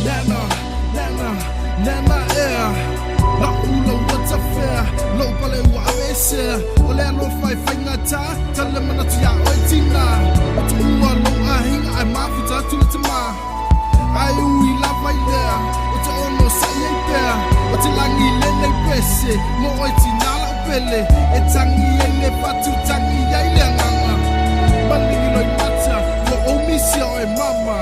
Nana, nana, nana ea La'u lau tafea Lou pale ua aveesea O le alofa e faigata Tale manatu iā oe tina Ua tuua lou aiga Ae mafuta atu le tama Ae ui lava i lea Ou te onosai ai pea O te lagi lenei pese Mo oe tina la'u pele E tagi ai le fatu Tagi ai le agaga Maligi loimata Ua ou misia oe mama.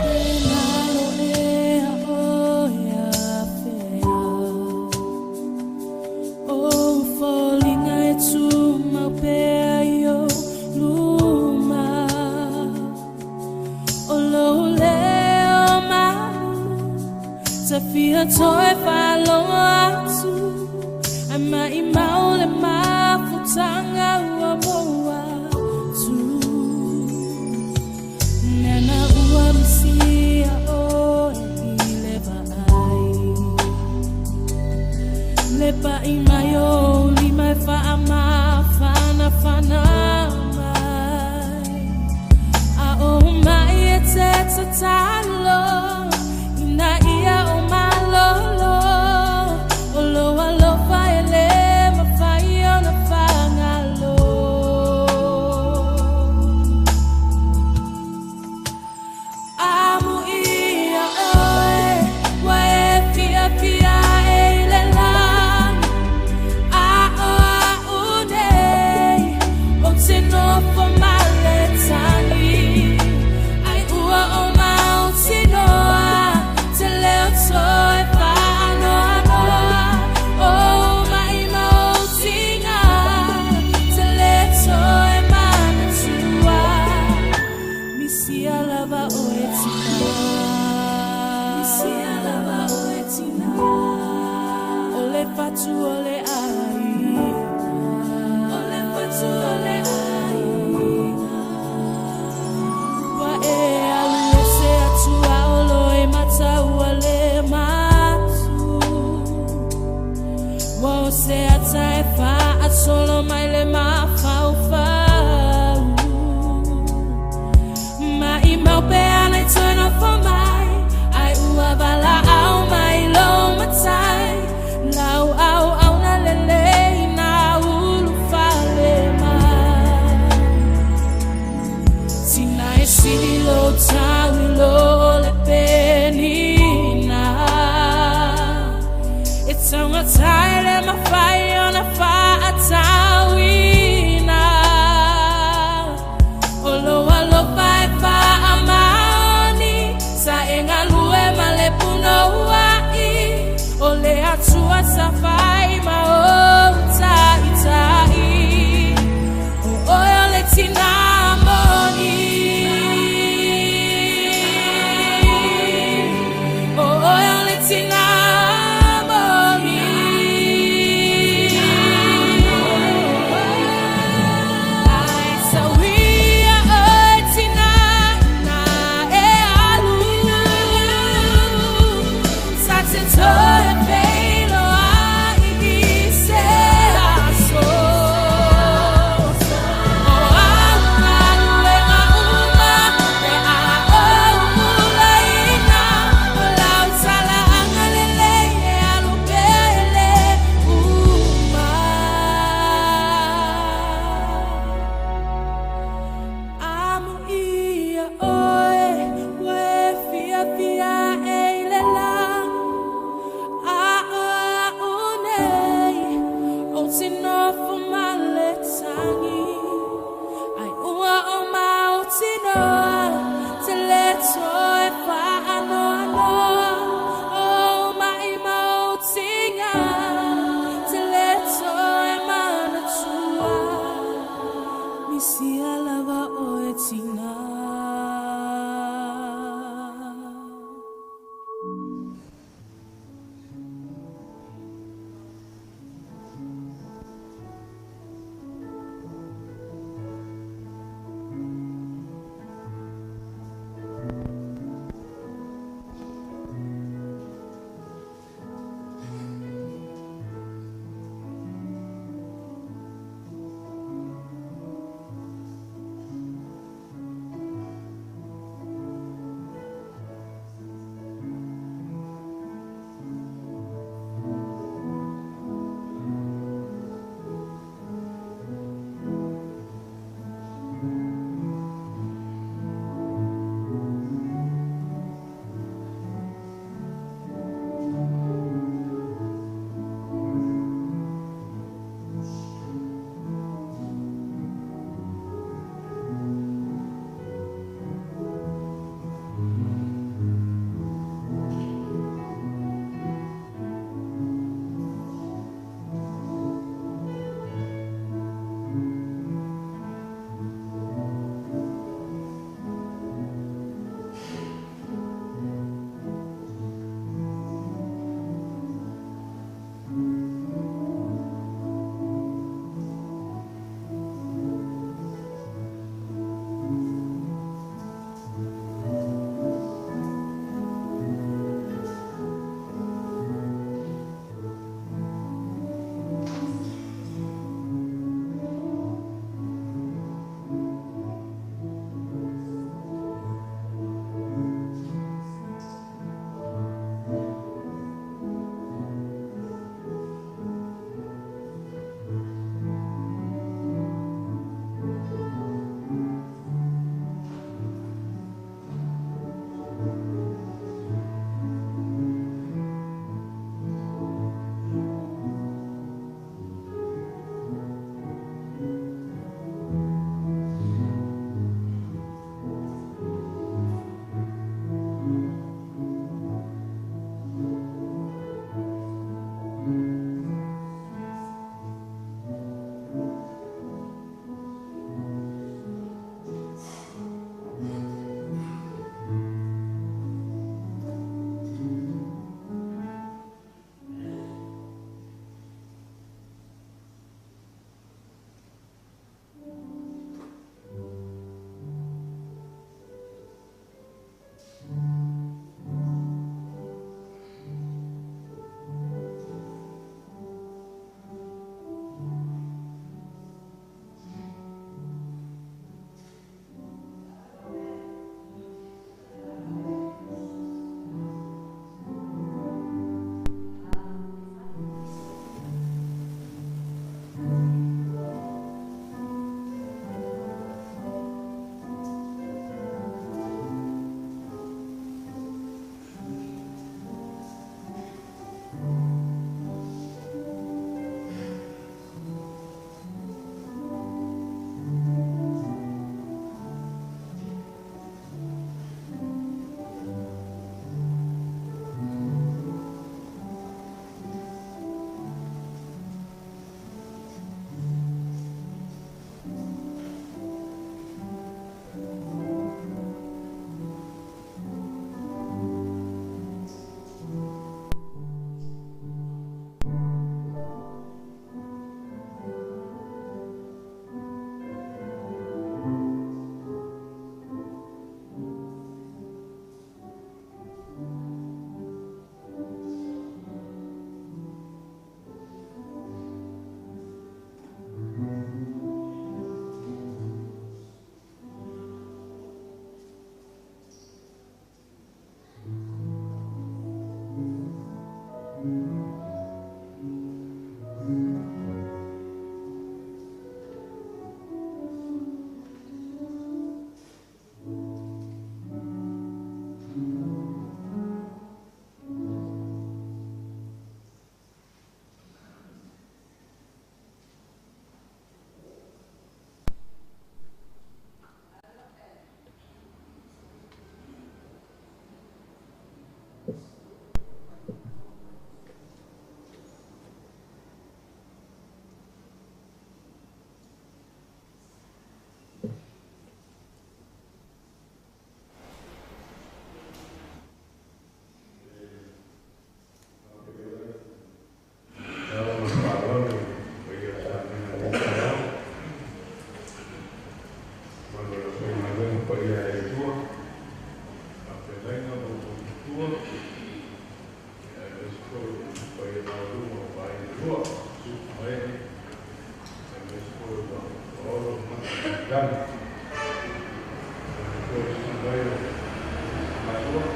Atua,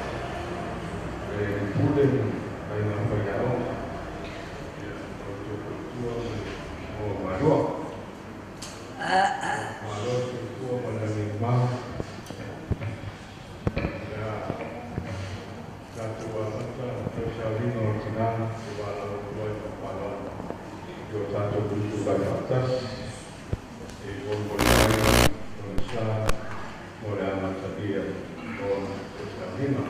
le pule ma aiga faiaoga, ia, ma outou faletua ma le uo a Maloa. Malo le soifua ma le agigima. Ia, tatou amata tausailiga o tina te valaau atu ai ma le faaaloalo i o tatou uso fai faatasi e molimoli mai lona sa mo le amatalia o ona tausailiga.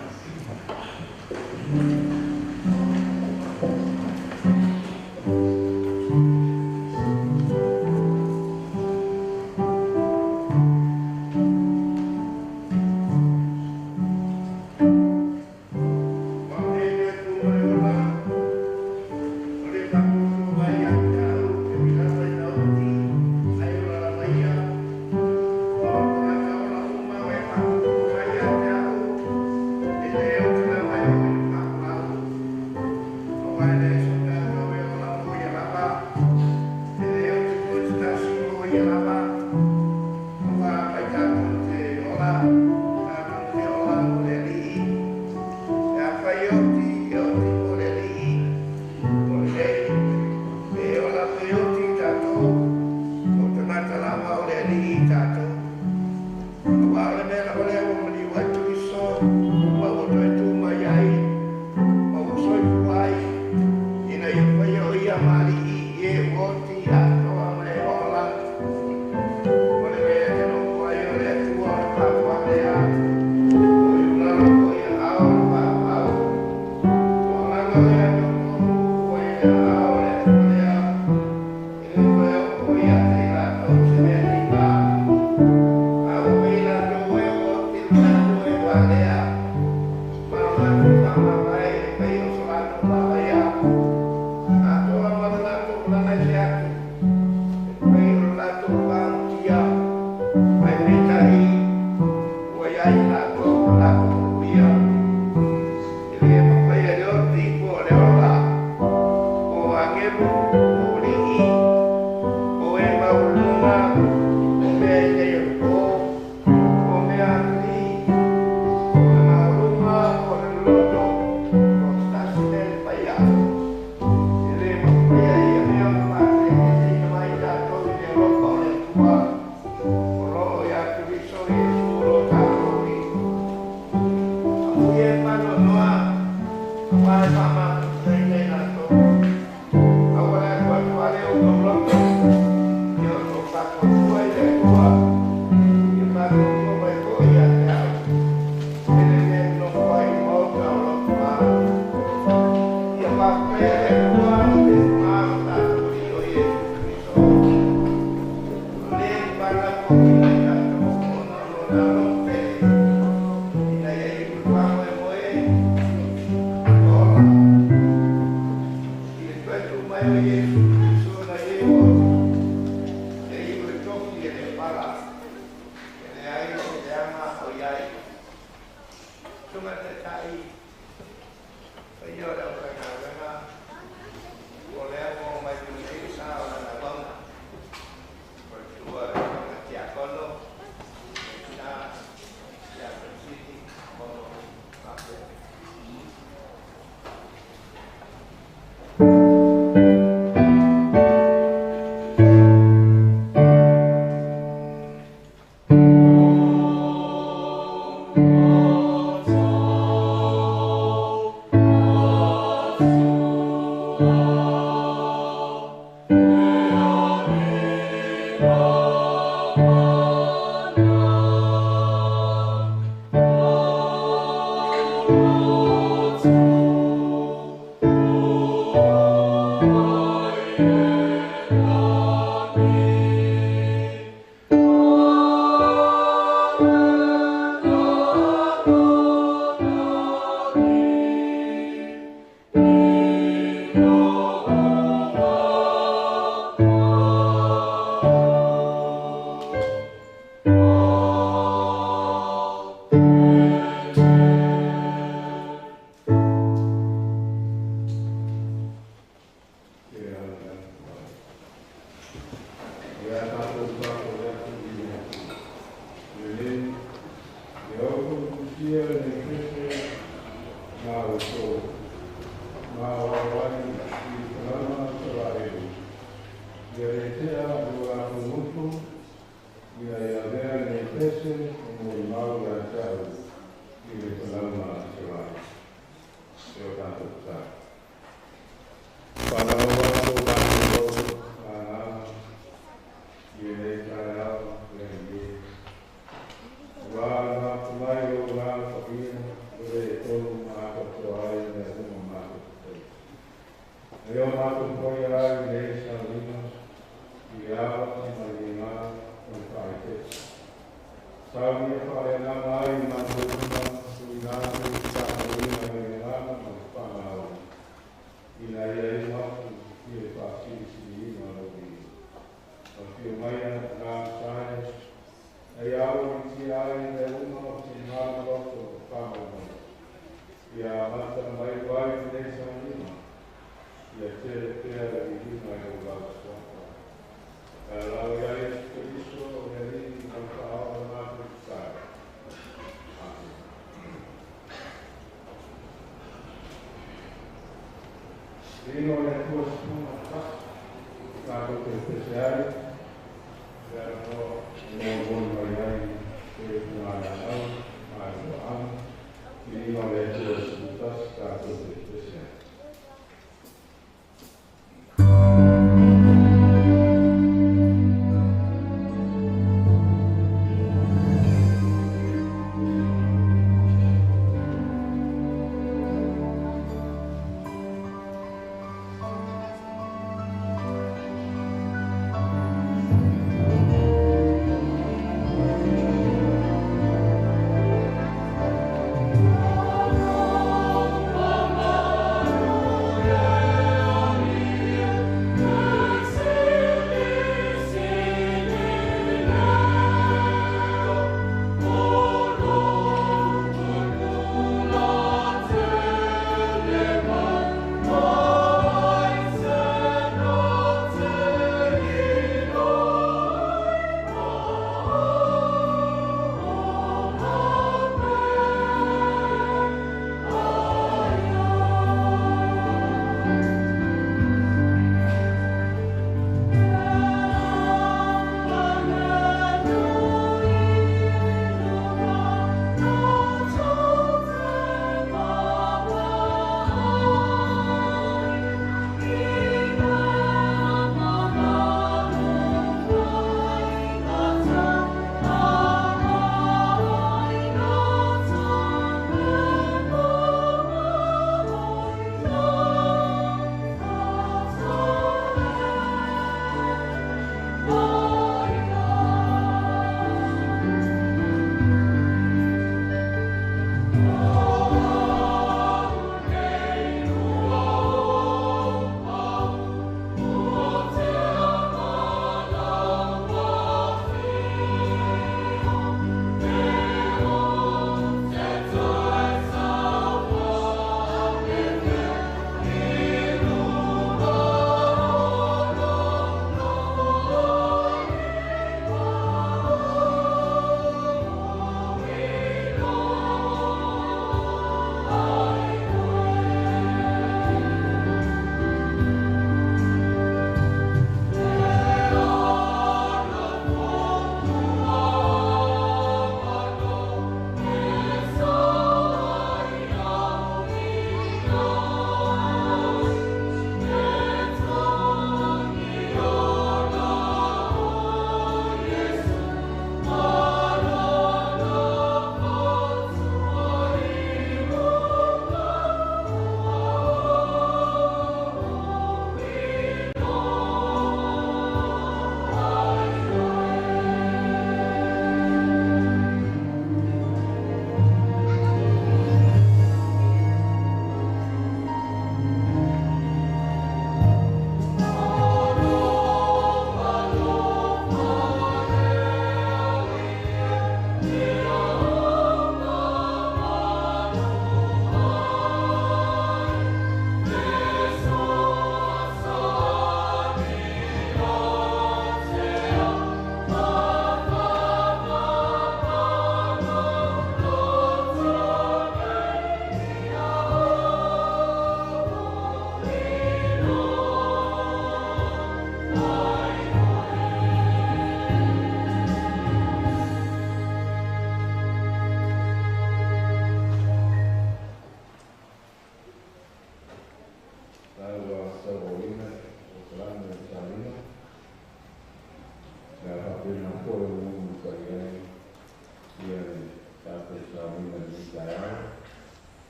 Tia lenei pese ma outou, ma aoao ai i le talaga a Isaraelu, ia le tea i o latou gutu, ina ia avea lenei pese e molimau ia te au i le talaga a Isaraelu. E o tatou tatalo. Faalauau lo matou loto ma agaga i lenei taeao le alii, aua le mafulai o lou Agaga Paia ua le tonu ma atoatoa ai mea uma matou te faia. Na ia o matou paia ai lenei sauniga i le ava ma le migao ma le faaeteete. Saunia faaleagaga ai i matou lima tuuina atu i le faamauina i le agaga ma le faamaoni, ina ia iu atu i le faasilisiliina o lou viiga. Afio maia Agaga Sae, na ia aualiitia ai mea uma o finagalo ma loto faamaumauga. Ia amata ma iu ai lenei sauniga, ia tele pea le viiga i lou lau suafa. E alala i ai Iesu Keriso o le Alii ma le Faaola matou tatalo. Amene. Viiga o le Atua Sefuna tasi, tatou te pese ai, le avanoa e molimoli mai ai e pugalaau ma le toaga. Viiga o le Atua 11, tatou te pese ai.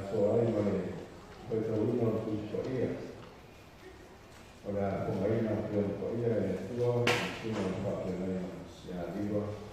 Aso ai ma le faitauina o le Tusi Paia. O le a fogaina Afioga Paia e le Atua, susuga o le faafeagaiga ia Liva.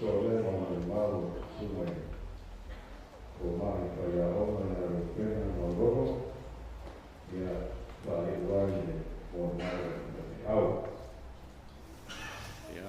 faapitoa lea ma maumau o susuga i fomai faiaoga ia Reupena Maulolo, ia faaiu ai le molimau a le faifeau. Ia.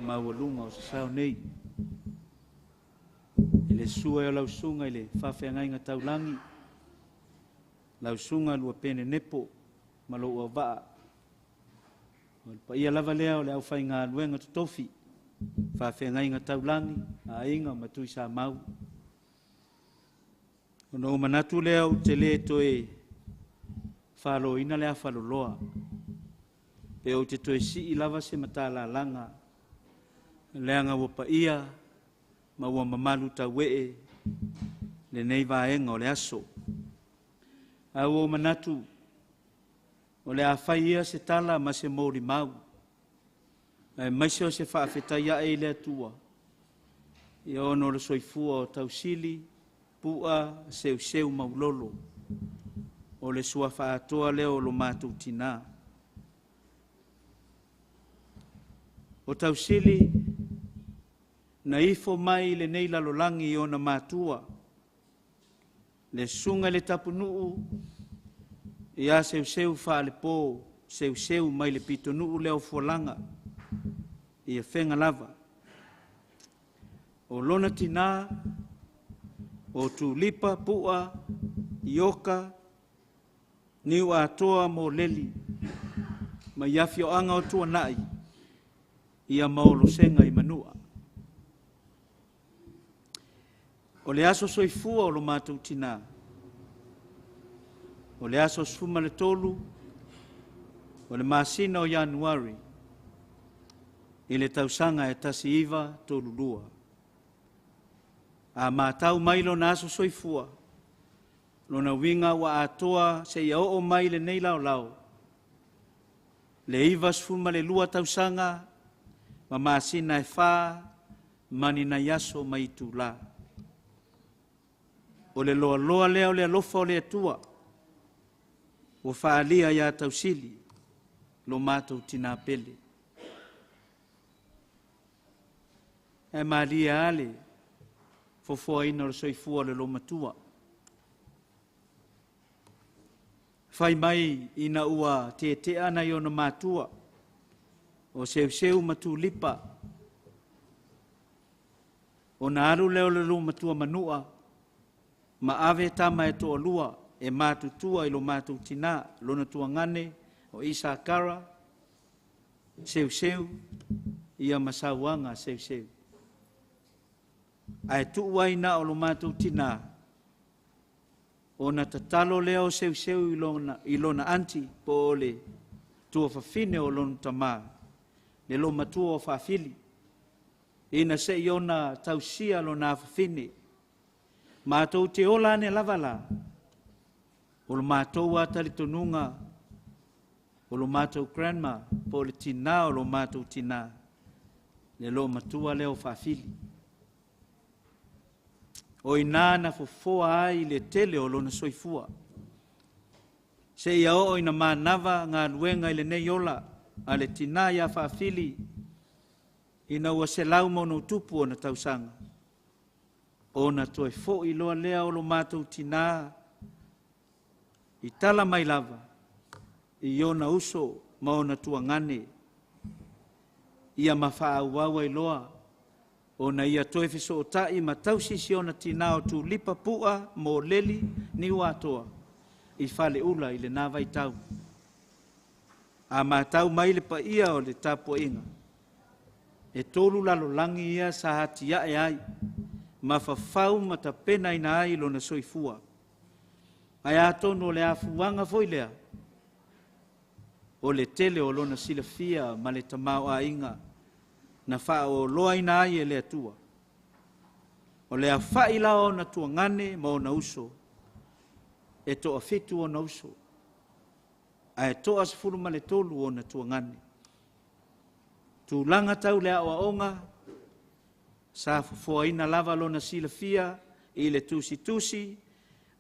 Maualuga o sasao nei i le sua e o lau susuga i le faafeagaiga taulagi, lau susuga Luapene Nepo ma lou auvaa. O le paia lava lea o le aufaigaluega totofi, faafeagaiga taulagi, aiga ma Tuisamau. Ona ou manatu lea ou te le toe faloina le afaloloa, pe ou te toe sii lava se matalalaga, leaga ua paia ma ua mamalu tauee lenei vaega o le aso. Ae ua ou manatu o le a fai ia se tala ma se molimau, aemaise o se faafetai ae i le Atua, ia ona o le soifua o Tausili, Pua, Seuseu Maulolo, o le suafa atoa lea o lo matou tinā. O Tausili na ifo mai lenei lalolagi i ona matua, le susuga i le tapunuu ia Seuseu Faalepo, Seuseu mai le pitonuu lea o Fualaga, i Afega lava. O lona tinā, o Tulipa Pua Ioka Niuatoa Moleli, mai afioaga o Tuanai, ia maolosega i Manua. O le aso soifua o lo matou tinā, o le aso 13 o le masina o Ianuari, i le tausaga e 1932. A matau mai lona aso soifua, lona uiga ua atoa seia oo mai lenei laolao, le 92 tausaga ma masina e 4 ma ni nai aso mai itula. O le loaloa lea o le alofa o le Atua, ua faaalia ia Tausili, lo matou tinā pele. Ae malie lava le fofoaina o le soifua o le loomatua. Fai mai ina ua tetea nai ona matua, o Seuseu ma Tulipa, ona alu lea o le loomatua Manua, ma ave tama e toalua e matutua i lo matou tinā, lona tuagane o Isakara, Seuseu, ia ma Sauaga Seuseu. Ae tuu ai na o lo matou tinā, ona tatalo lea o Seuseu i lona anti, po o le tuafafine o lona tamā, le loomatua o Faafili, ina se i ona tausia lona afafine. Matou te ola ane lava la, o lo matou a talitonuga, o lo matou grandma, po o le tinā o lo matou tinā, le loomatua lea o Faafili. O ina na fofoa ai le tele o lona soifua, seia oo ina manava galuega i lenei ola a le tinā ia Faafili, ina ua 100 ma ono tupu ona tausaga, ona toe foi loa lea o lo matou tinā i tala mai lava i ona uso ma ona tuagane, ia ma faaauau ai loa Ona ia toe fesootai ma tausi si ona tinā o Tulipa Pu'a Moleli Niuatoa i Faleula i lena vaitau. A matau mai le paia o le tapuaiga, e 3 lalolagi ia sa atiae ai ma fafau ma tapenaina ai lona soifua. Ae atonu o le afuaga foi lea, o le tele o lona silafia ma le tamaoaiga na faaoloaina ai e le Atua. O le afa'i la o ona tuagane ma ona uso, e toafitu ona uso, ae 13 ona tuagane. Tulaga tau le aoaoga, sa fofoaina lava lona silafia i le tusitusi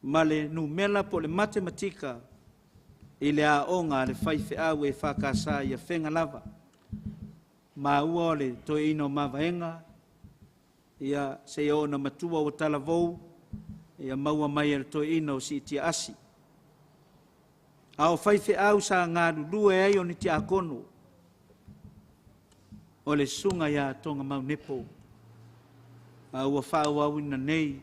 ma le numela po o le matematika i le aoga a le faifeau e FKS i Afega lava. Maua o le toeaina o Mavaega, ia seia oo ina matua ua talavou, ia maua mai e le toeaina o Siitia Asi. A o faifeau sa galulue ai o ni tiakono, o le susuga ia Togamau Nepo, a ua faaauauina nei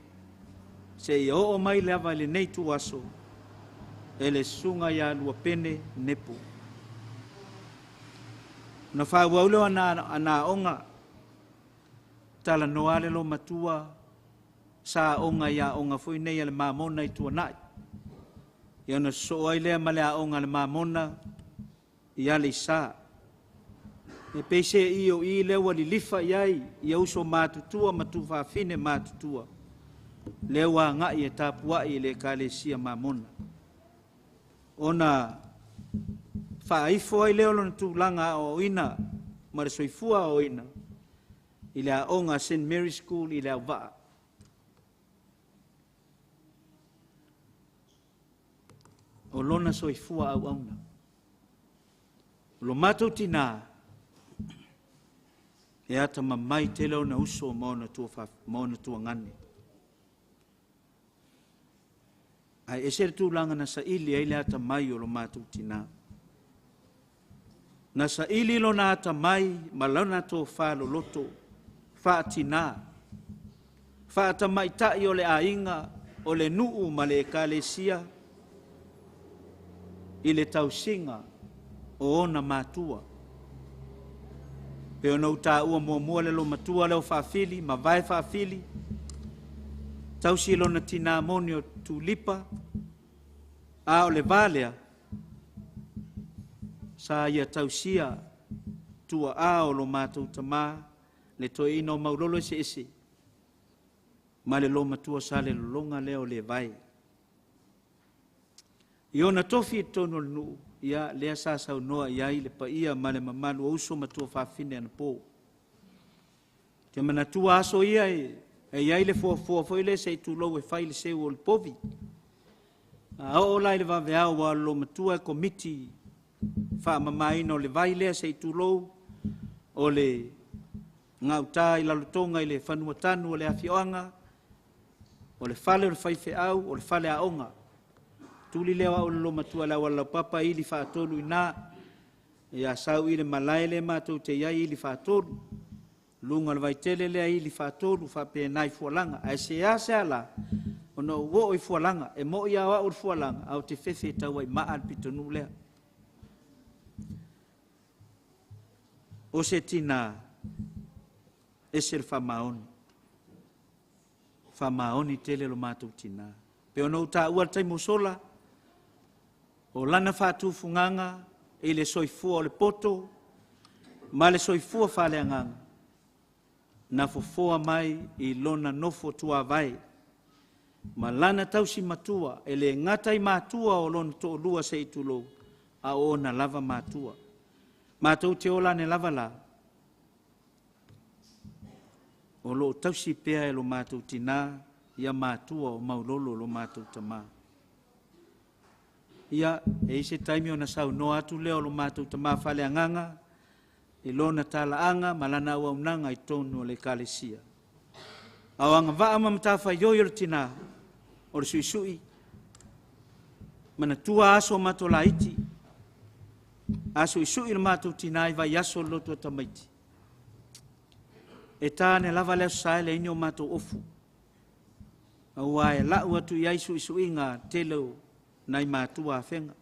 seia oo mai lava i lenei tuaso e le susuga ia Luapene Nepo. Na faaauau lea o ana aoga, talanoa le lomatua, sa aoga i aoga foi nei a le Mamona i Tuanai. Ia ona sosoo ai lea ma le aoga a le Mamona i Aleisa. E pei se i o i lea ua lilifa i ai ia uso matutua ma tuafafine matutua, lea ua agai e tapuai i le Ekalesia Mamona. Ona faaifo ai lea o lona tulaga aoaoina ma le soifua aoaoina i le aoga Saint Mary's School i le Auvaa. O lona soifua auauna. O lo matou tinā, e atamamai tele ona uso ma ona tuagane. Ae ese le tulaga na saili ai le atamai o lo matou tinā. Na saili lona atamai ma lona tofā loloto, faatinā, faatamaitai o le aiga, o le nuu ma le ekalesia, i le tausiga o ona matua. Pe ona utaua muamua le lomatua leo faafili, ma vae faafili, tausi lona tinā moni o Tulipa, a o le valea, sa ia tausia tua a o lo matou tamā, le toeaina o Maulolo eseese, ma le lomatua sa le lologa lea o le vae. I ona tofi i totonu o le nuu, ia lea sa saunoa i ai le paia ma le mamalu o uso ma tuafafine anapo. Te manatua aso ia e i ai le fuafua foi lea se i tulou e fai le seu o le povi. A oo la i le vaveao ua lomatua e komiti faamamaina o le vai lea se i tulou o le gauta i lalotoga i le fanuatanu o le afioaga, o le fale o le faifeau, o le fale aoga. Tuli lea o le lomatua le awala laupapa ili faatolu ina, ia sau i le malae le matou te iai ili faatolu. Lunga o le vaitele lea ili faatolu faapenai fualaga. Ae se a se ala, ona ou oo i fualaga, e moi au au le fualaga, au te fefe e tau ai maa le pitonu lea. O se tina, ese le faamaoni. Faamaoni tele lo matou tina. Pe ona ou taua le taimi ua sola, o lana faatufugaga i le soifua o le poto ma le soifua faaleagaga, na fofoa mai i lona nofo tuavae ma lana tausi matua e le gata i matua o lona toalua se i tulou, a o ona lava matua. Matou te ola ane lava la, o loo tausi pea e lo matou tinā ia matua o Maulolo lo matou tamā. Ia, e i se taimi ona saunoa atu lea o lo matou tamā faaleagaga i lona talaaga ma lana auaunaga i totonu o le ekalesia. A o agavaa ma matafaioi o le tinā, o le suisui, manatua aso mato laiti, a suisui le matou tinā i vaiaso le loto o tamaiti. E tāne lava le aso sa e leai ni o matou ofu. Aua e lau atu i ai suisuiga tele o nai matua afega.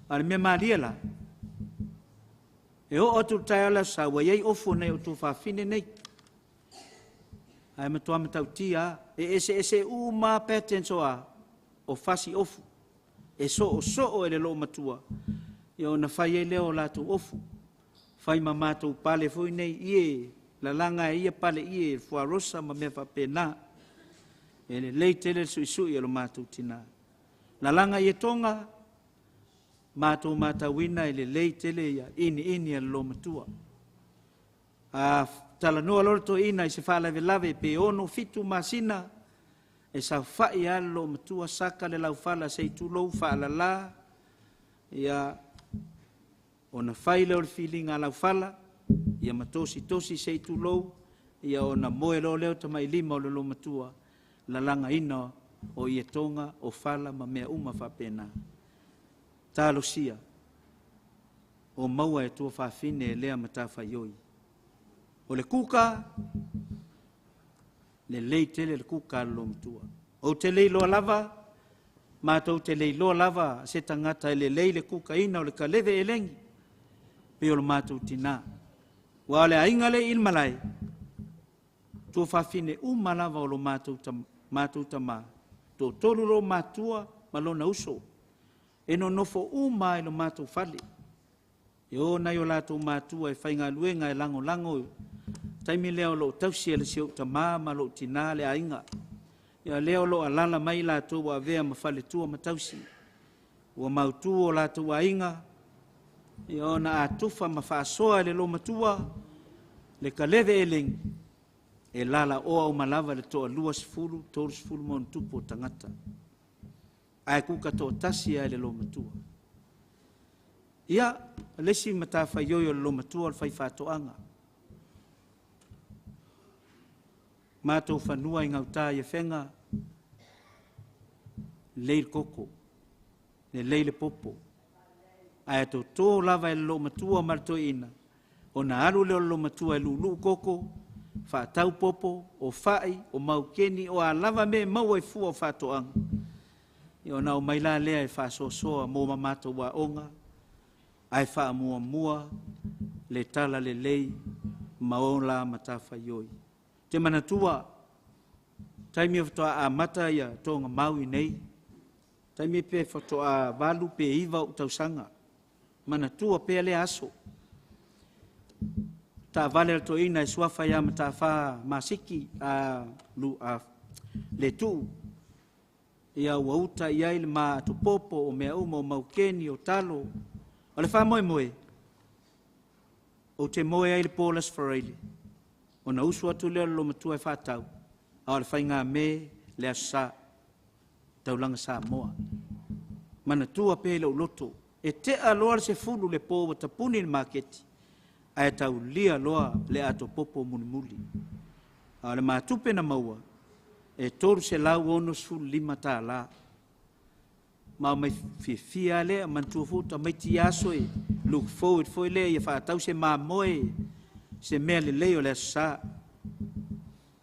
A o le mea malie la, e oo atu i le taeao le aso sa, ua i ai ofu o nai o tuafafine nei. Ae matua matautia lava. E eseese uma lava patterns o a, o fasi ofu. E soosoo e le loomatua, ia ona fai ai lea o latou ofu. Fai ma matou pale foi nei ie, lalaga e ia pale ie, fuarosa ma mea faapena. E lelei tele le suisui o lo matou tinā. Lalaga ie toga, matou matauina e lelei tele ia iniini a le loomatua. A talanoa loa le toeaina i se faalavelave pe 6, 7 masina, e saofai lava le loomatua, saka le laufala se i tulou, faalala, ia ona fai lea o le filiga a laufala, ia ma tositosi se i tulou, ia ona moe loa lea o tamailima o le loomatua, lalagaina o ietoga, o fala ma mea uma faapena. Talosia, o maua e tuafafine e lea matafaioi. O le kuka, lelei tele le kuka a le loomatua. Ou te le iloa lava, matou te le iloa lava se tagata e lelei le kukaina o le kaleve elegi, pei o le matou tinā. Ua o le aiga le i le malae, tuafafine uma lava o lo matou tamā, toatolu lo matua ma lona uso, e nonofo uma ai lo matou fale. E o nai o latou matua e faigaluega e lagolago taimi lea o loo tausi e le si ou tamā ma lou tinā le aiga. Ia lea o loo alala mai latou ua avea ma faletua ma tausi. Ua mautu o latou aiga, ia ona atufa ma faasoa e le loomatua, le kaleve elegi, e lalaoa uma lava le toa 20, 30 ma ona tupu o tagata. Ae kuka toatasi ai le loomatua. Ia, le isi matafaioi o le loomatua o le faifaatoaga. Matou fanua i gauta i Afega, lelei le koko, lelei le popo. Ae toto lava e le loomatua ma le toeaina, ona alu lea o le loomatua e luuluu koko, faatau popo, o fai, o maukeni, o a lava mea e maua i fua o faatoaga. Ia ona aumai la lea e faasoasoa mo ma matou aoga, ae faamuamua le tala lelei ma ola matafaioi. Te manatua, taimi o faatoa amata ia toga mau i nei, taimi pe faatoa 8 pe 9 ou tausaga, manatua pea lea aso. Taavale a le toeaina e suafa ia Mataafa Masiki le tuu, ia ua uta i ai le maatopopo o mea uma o maukeni o talo. O le faamoemoe, ou te moe ai le po le Aso Faraile, ona usu atu lea o le loomatua e faatau, a o le faigame le Aso Sa, taulaga Samoa. Manatua pea i lou loto, e tea loa le 10 le po ua tapuni le maketi, ae taulia loa le atopopo mulimuli. A o le matupe na maua, e $365. Ma mai fiafia lea, manatua foi tamaiti aso e look forward foi lea ia faatau se mamoe, se mea lelei o le Aso Sa.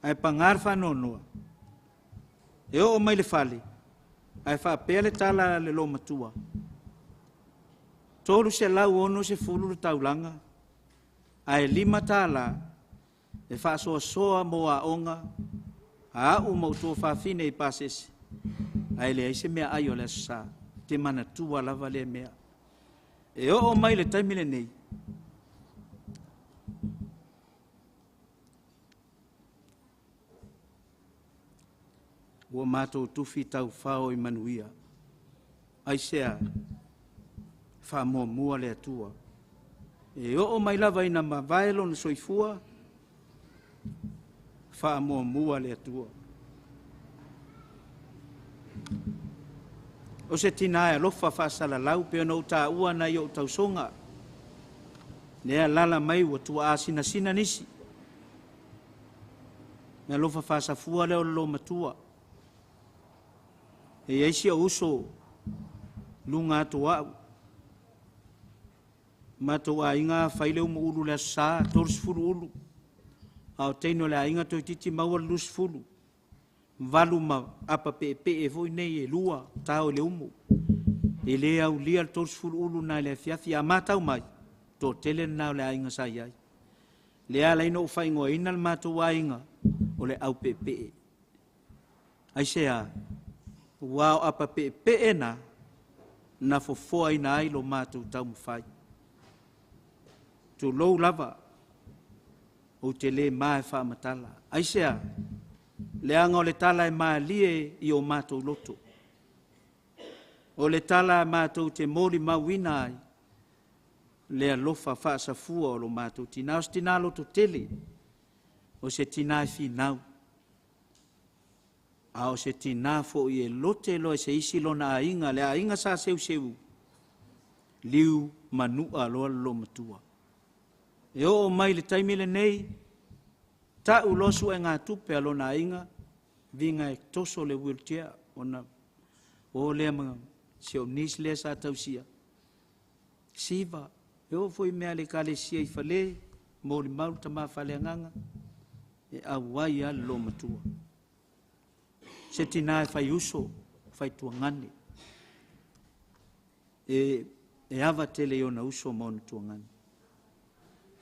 Ae pagā le faanoanoa, e oo mai le fale, ae faapea le tala a le loomatua, 360 le taulaga, ae $5 e faasoasoa mo aoga, a au ma outou fafine i pasese, ae leai se mea ai o le Aso Sa. Te manatua lava lea mea. E oo mai le taimi lenei, ua matou tufi taufao i manuia. Aisea, faamuamua le Atua. E oo mai lava ina mavae lona soifua, faamuamua le Atua. O se tina e alofa faasalalau pe ona ou taua nai ou tausoga. Lea lala mai ua tuaa sinasina nisi. Me alofa faasafua lea o le loomatua. E iai si ou uso luga atu au. Matou aiga fai le umu ulu le Aso Sa, 30 ulu. A o teine o le aiga toeitiiti maua le 20. Valu ma apa peepee foi nei e lua, tao i le umu. E le aulia le 30 ulu na i le afiafi. A matau mai, toatele lena o le aiga sa i ai. Lea ala ai ona ou faaigoaina le matou aiga o le aupeepee. Aisea? Ua o apa peepee na, na fofoaina ai lo matou taumafai. Tulou lava, ou te le ma e faamatala. Aisea? Leaga o le tala e malie i o matou loto. O le tala matou te molimauina ai, le alofa faasafua o lo matou tina. O se tina loto tele, o se tina e finau, a o se tina foi e lote loa se isi lona aiga, le aiga sa seuseu, liu manua loa le loomatua. E oo mai le taimi lenei, tau loa suega tupe a lona aiga, viga e toso le wheelchair, ona o lea ma si ou niece lea sa tausia, siva, e oo foi mea le ekalesia i fale, molimau le tama faaleagaga, e auai lava le loomatua. Se tina e fai uso, fai tuagane, e ava tele i ona uso ma ona tuagane.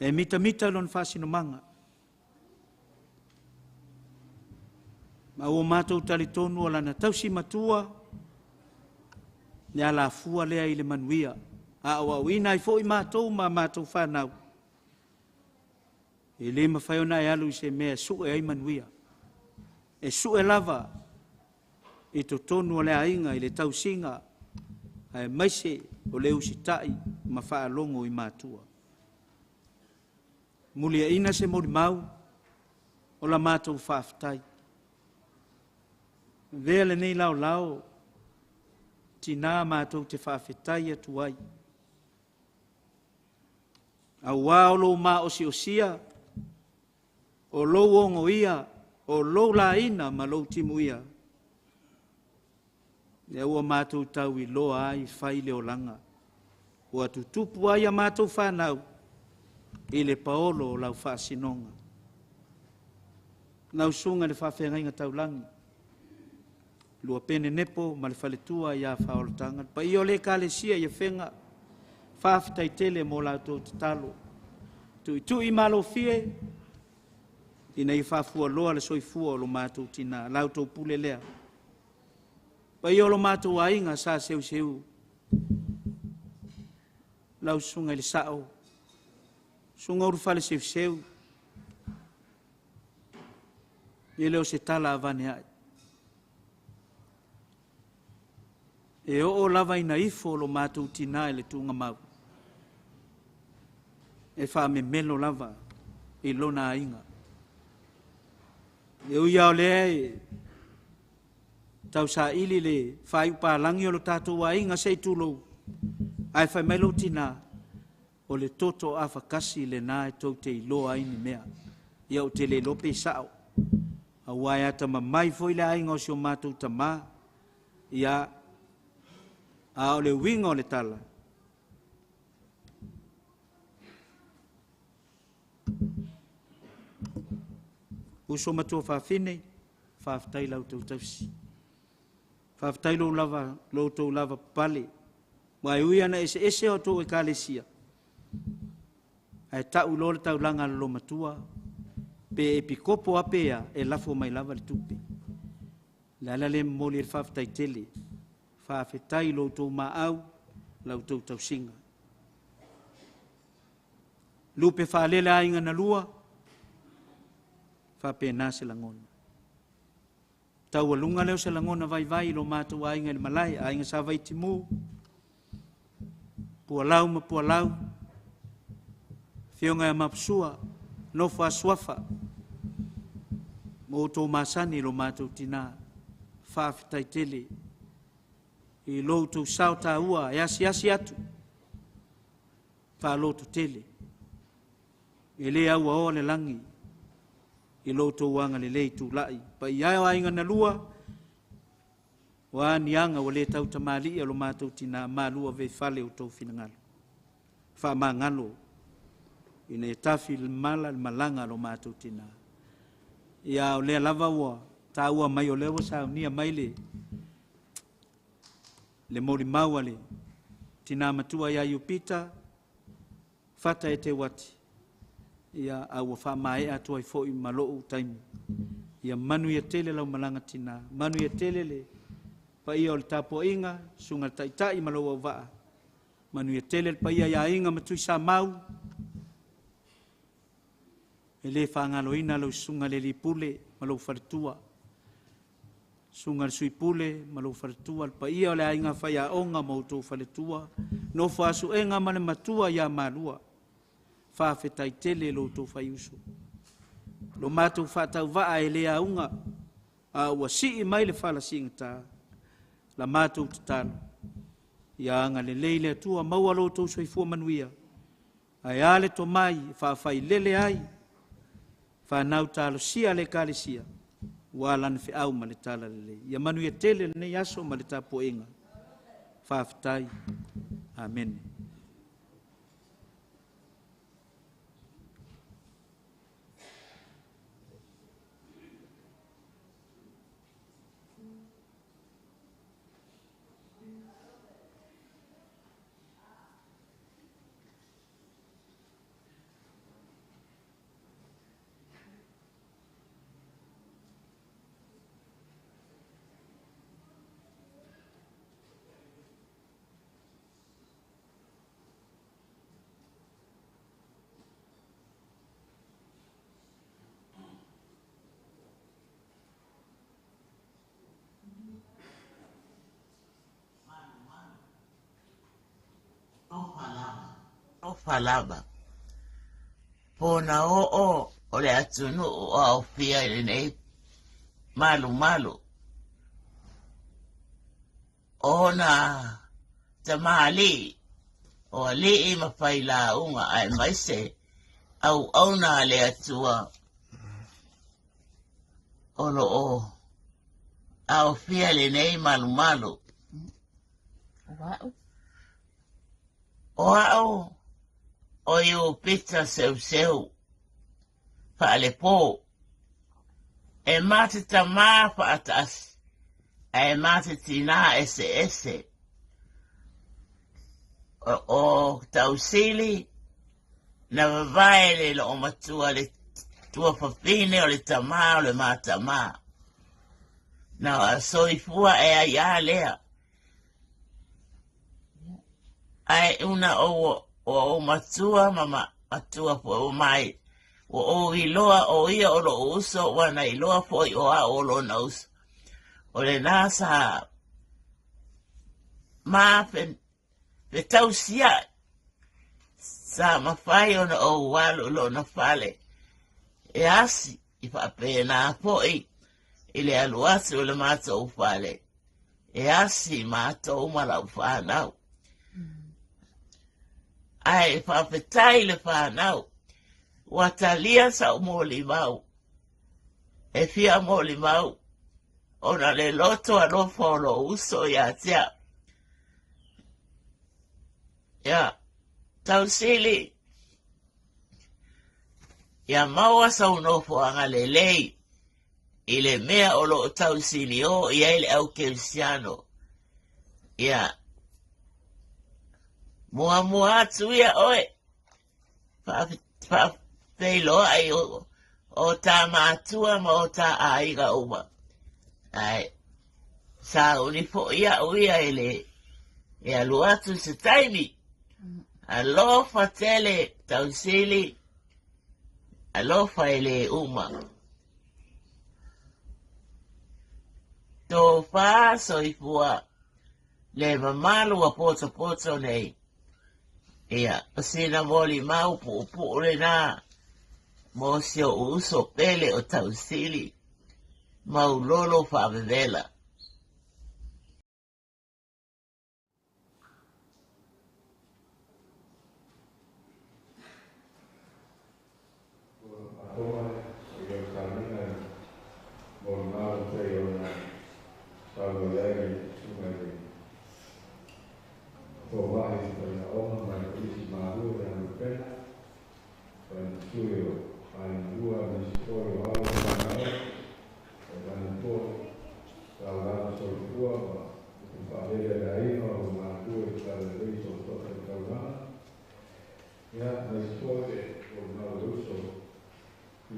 E mitamita lona faasinomaga. Ma ua matou talitonu o lana tausi matua, le alafua lea i le manuia. A auauina ai foi matou ma matou whanau, e le mafai ona e alu i se mea e sue ai manuia. E sue lava i totonu o le aiga, i le tausiga, ae maise o le usitai ma faalogo i matua. Muliaina se molimau o la matou faafetai. Vea lenei laolao, tina matou te faafetai atu ai. Auā o lou maosiosia, o lou ogoia, o lou laina ma lou timuia, lea ua matou tauiloa ai fai le olaga. Ua tutupu ai a matou whanau i le paolo o lau faasinoga. Lau susuga i le faafeagaiga taulagi, lua pene nepo ma le faletua ia Faolataga, le paia o le ekalesia i Afega, faafetai tele mo la outou tatalo. Tuitui malofie, ina ia faafualoa le soifua o lo matou tina, la outou pule lea. Paia o lo matou aiga sa seuseu, lau susuga i le sao, susuga ulufale seuseu, e le o se tala avane ai. E oo lava ina ifo lo matou tina i le tuugamau, e faamemelo lava i lona aiga. E ui lava o lea e tausaili le faaiupalagi o lo tatou aiga se i tulou, ae fai mai lou tina, o le toto afakasi lena e tou te iloa ai ni mea. Ia ou te le iloa pe sao, aua e atamamai foi le aiga o si o matou tamā, ia, a o le uiga o le tala, uso matua faafine, faafetai lau tou tausi. Faafetai lou lava, lou tou lava papale. Ua e ui ana eseese o tou ekalesia, ae tau loa le taulaga a le loomatua, pe epikopo a pe a, e lafo mai lava le tupe. Le ala lea e momoli ai le faafetai tele. Faafetai lo outou maau, la outou tausiga. Lupe faalele aiga na lua, faapena se lagona. Taualuga lea o se lagona vaivai i lo matou aiga i le malae, aiga sa Vaitimu, Pualau ma Pualau, Afioga ia Mapusua, Nofo a Suafa, ma outou masani i lo matou tina. Faafetai tele i lo outou sao taua e asiasi atu, faaloto tele, e le auaoa le lagi i lo outou agalelei tulai. Paia e o aiga na lua, o a niaga ua le tautamalii o lo matou tina, malua veifale o outou finagalo. Faamagalo ina ia tafi le mala le malaga a lo matou tina. Ia o lea lava ua taua mai o lea ua saunia mai le molimau a le tina matua ia Iupita, Fata e te uati, ia a ua faamaea atu ai foi ma lou taimi. Ia manu ia tele lau malaga tina, manu ia tele le paia o le tapuaiga, susuga le taitai ma lou auvaa, manu ia tele le paia ia Aiga ma Tuisamau, e le faagaloina lau susuga le Lipule ma lou faletua, susuga le Suipule ma lou faletua, le paia o le aiga faiaoga ma outou faletua, nofo a suega ma le matua ia Malua, faafetai tele lo outou faiuso. Lo matou faatauvaa e le auga, a ua sii mai le fala siigata, la matou tatalo, ia agalelei le Atua maua lo outou soifua manuia, ae a le tomai e faafailele ai, whanau talosia le ekalesia, ua lana feau ma le talalelei. Ia manuia tele lenei aso ma le tapuaiga. Faafetai. Amene. Alofa lava. Pona oo o le atunuu o aofia i lenei malumalu. Ona tamalii o alii ma failauga aemaise auauna a le Atua o loo aofia i lenei malumalu. O au o Iupita seuseu faalepo e mate tamā faatasi ae mate tinā eseese o tausili na vavae le loo matua le tuafafine o le tamā o le matamā na soifua e ai a lea ae una o o matua ma matua foi o mai o o iloa o ia o loo uso ua na iloa foi o a'u o lona uso o lenā sa ma fetausia'i sa mafai ona ou alu i lona fale e asi i faapenā fo'i i le alu atu o le matou fale e asi matou ma lau fanau ae faafetai le fanau ua talia sa'u molimau e fia molimau ona le loto alofa o lou uso iā te a'u ia tausili ia maua sau nofoaga lelei i le mea o loo tausili o i ai le au kerisiano ia muamua atu ia oe faafeiloai o tā matua ma o tā aiga uma ae sauni fo'i a'u ia e le e alu atu se taimi alofa tele tausili alofa e le uma tofā soifua le mamalu ua potopoto nei ia o sina molimau puupuu lenā mo si o'u uso pele o Tausili Maulolo faavevela. Ua i lau sauniga molimau pei ona saunoa i ai le susuga i le foma'i faiaoga ma le Kolisi Malua ia Lupena, ma le sui o Aiga Lua aemaise foi o alo ma fanau.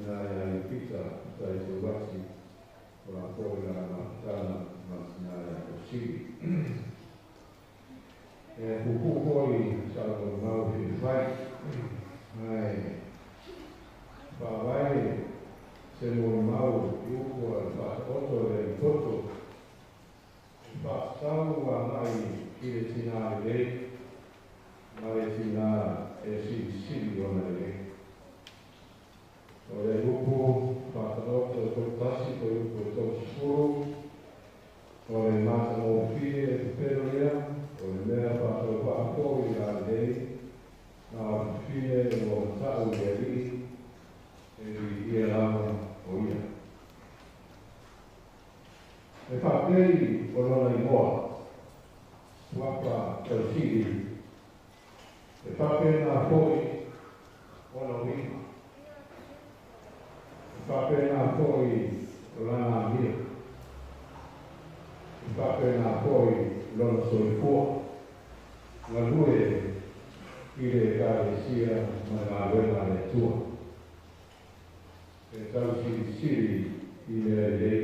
tinā ia Lipita Mataiteuati, o la foi la mafutaga ma le tinā iā Tausili. E puupuu foi sau molimau e fia fai, ae faavae se molimau i upu a le Faataoto e le Alii-poto, e faatatau agai i le tinā lelei ma le tinā e silisili ona lelei. O le upu Faataoto e 31 fuaiupu e 30, o le matagofie e pepelo lea, o le mea faatauvaa foi i lalelei, a o le fafine ua mata'u i le Alii, e viia lava o ia. E faapei o lona igoa, Suafa Tausili, e faapena foi ona uiga, e faapena foi lana amio, e faapena foi lona soifua galue i le Ekalesia ma le galuega a le Atua, e tausilisili i mea lelei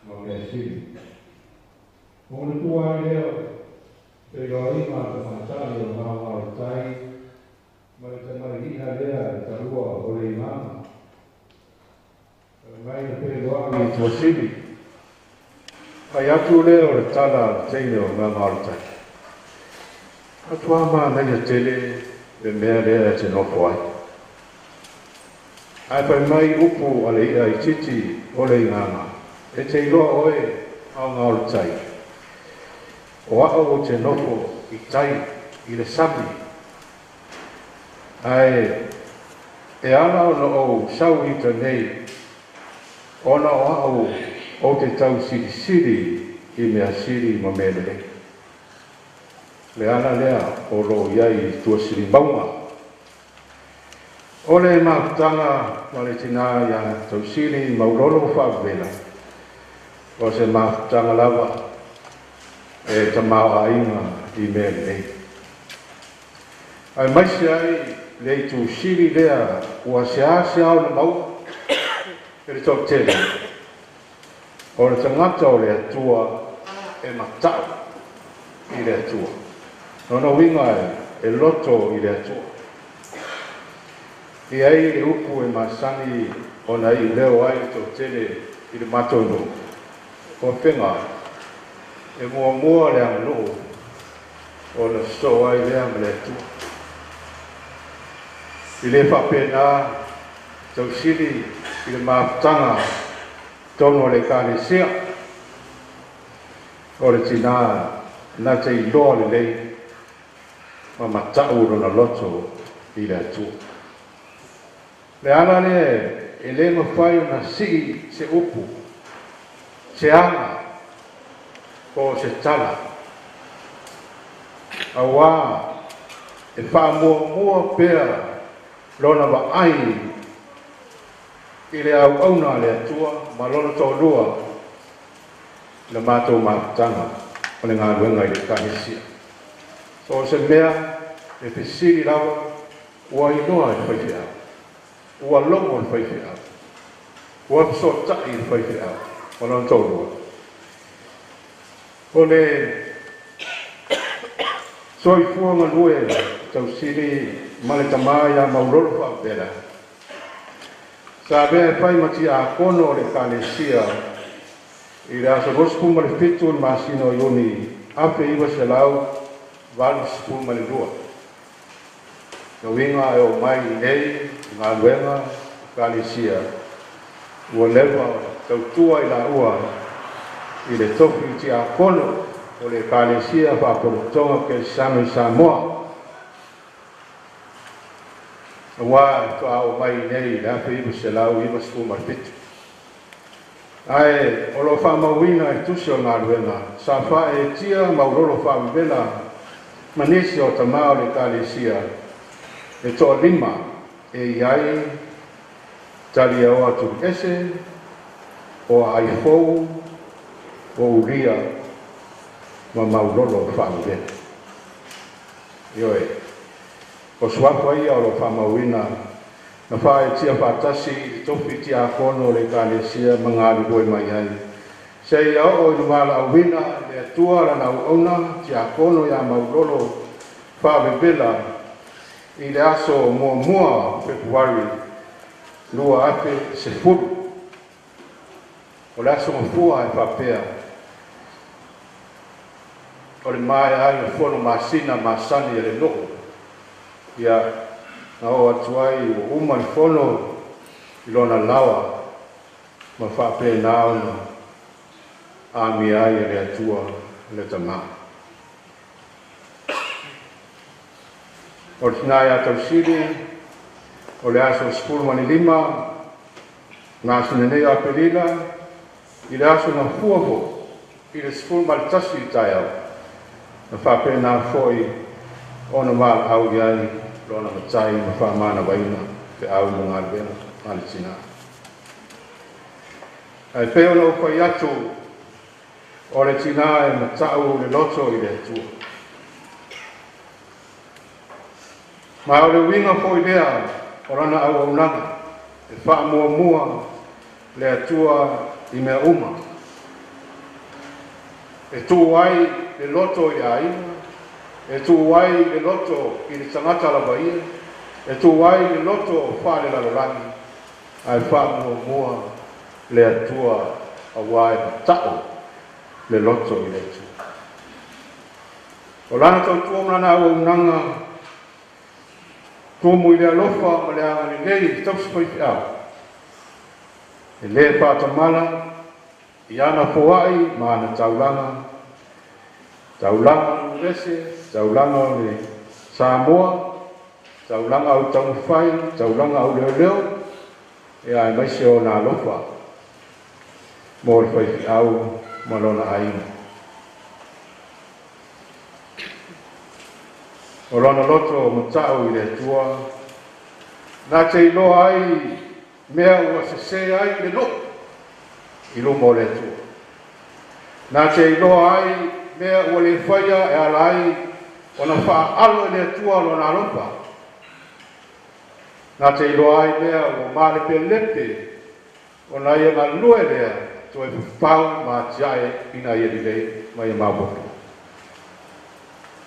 ma mea sili. Ua manatua ai lea o le feiloaiga a le tamaitai o Gaogaoletai ma le tamalii lea e talua o le Igaga. Fai mai na feiloai i Tuasivi. Fai atu lea o le tala a le teine o Gaogaoletai, Matua manaia tele le mea lea e te nofo ai. Ae fai mai upu a le i'a itiiti o le Igaga, E te iloa oe Gaogaoletai, o a'u ou te nofo i tai i le sami, ae e ala ona ou sau i uta nei, ona o a'u ou te tausilisili i mea sili ma mea lelei. Le ala lea o lo o i ai i Tuasivi mauga. O le mafutaga ma le tinā iā Tausili Maulolo Faavavela, o se mafutaga lava e tamaoaiga i mea lelei. Aemaise ai le itu sili lea ua seasea ona maua e le toatele, o le tagata o le Atua e mata'u i le Atua. Lona uiga e loto i le Atua. E i ai le upu e masani ona iuleo ai le toatele i le matou nuu, o Afega, e muamua le aganuu ona sosoo ai lea ma le Atua. I le faapena, tausili i le mafutaga tonu a le Ekalesia, o le tinā na te iloa lelei ma mata'u lona loto i le Atua. Le ala lea e le mafai ona sii se upu, se aga po o se tala, auā e faamuamua pea lona vaai i le auauna a le Atua ma lona toalua i le matou mafutaga o le galuega i le Ekalesia. So o se mea e fesili lava, ua iloa e le faifeau, ua logo le faifeau, ua fesootai le faifeau ma lona toalua. O le soifua galue Tausili ma le tama iā Maulolo Faavela, sa avea e fai ma tiakono o le Ekalesia i le aso 27 o le masina o Iuni 1982. Le uiga e oo mai i nei galuega Ekalesia ua leva tautua i laua i le tofi tiakono o le Ekalesia Faapolototoga Keresano i Samoa, auā e faatoa oo mai i nei i le 1997. Ae o lo o faamauina i tusi o galuega sa faaeetia Maulolo Faavavela ma nisi o tamā o le Ekalesia e toalima e i ai Taliaoa Tuliese, o Aaifou, o Ulia ma Maulolo Faavavela. Ioe, o suafa ia o lo o faamauina Na faaetia faatasi i le tofi tiakono o le Ekalesia ma galulue mai ai. Seia oo ina valaauina e le Atua lana auauna tiakono ia Maulolo Faavevela i le aso 1 o Fepuari 2010. O le aso Gafua e faapea, o le maea ai o fono masina masani e le nuu, ia na oo atu ai ua uma le fono i lona lawa ma faapena ona amia ai e le Atua le Tamā. O le tina ia Tausili, o le aso 15 masina nei o Aperila, i le aso Gafua foi, i le 11 i le taeao, na faapena foi ona valaau i ai lona matai ma faamanavaina feau ma galuega a le tina. Ae pei ona ou fai atu, o le tina e matau le loto i le Atua. Ma o le uiga foi lea o lana auaunaga e faamuamua le Atua i mea uma. E tuu ai le loto i le aiga, e tuu ai le loto i le tagata lava ia, e tuu ai le loto faalelalolagi, ae faamuamua le Atua auā e mata'u le loto i le Atua. O lana tautua ma lana auaunaga tumu i le alofa ma le agalelei i le tausi faifeau, e lē faatamala i ana foai ma ana taulaga, taulaga o Nuvese, taulaga o le Samoa, taulaga au taumafai, taulaga au leoleo, ia aemaise ona alofa mo le faifeau ma lona aiga. O lona loto mata'u i le Atua, na te iloa ai mea ua sesē ai le nuu i luma o le Atua. Na te iloa ai mea ua le faia e ala ai ona faaalo e le Atua lona alofa. Na te iloa ai mea ua malepelepe ona ia galue lea toe fafau ma atiae ina ia lelei ma ia maopoopo.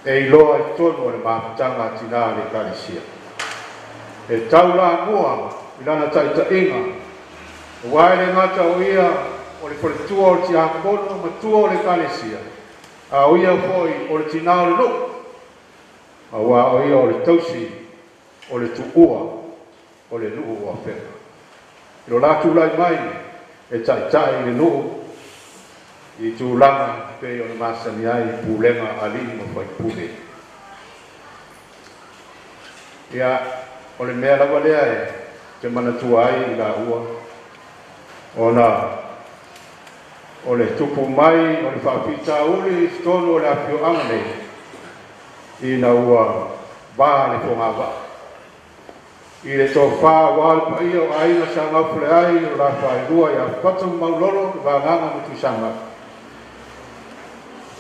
E iloa i totonu o le mafutaga a tinā a le Ekalesia. E taulamua i lana taitaiga, auā e le gata o ia o le faletua o le tiakono matua o le Ekalesia, a o ia foi o le tinā o le nuu, auā o ia o le tausi o le tuua o le nuu o Afega. I lo la tulai mai e taitai i le nuu i tulaga pei ona masani ai pulega alii ma faipule. Ia, o le mea lava lea e te manatua ai i laua, ona o le tupu mai o le faafitauli i totonu o le afioaga nei, ina ua va le fogavaa. I le tofā auā le paia o aiga sa gaufale ai o la falelua ia Fata ma Maulolo, le Vagaga ma Tuisamau.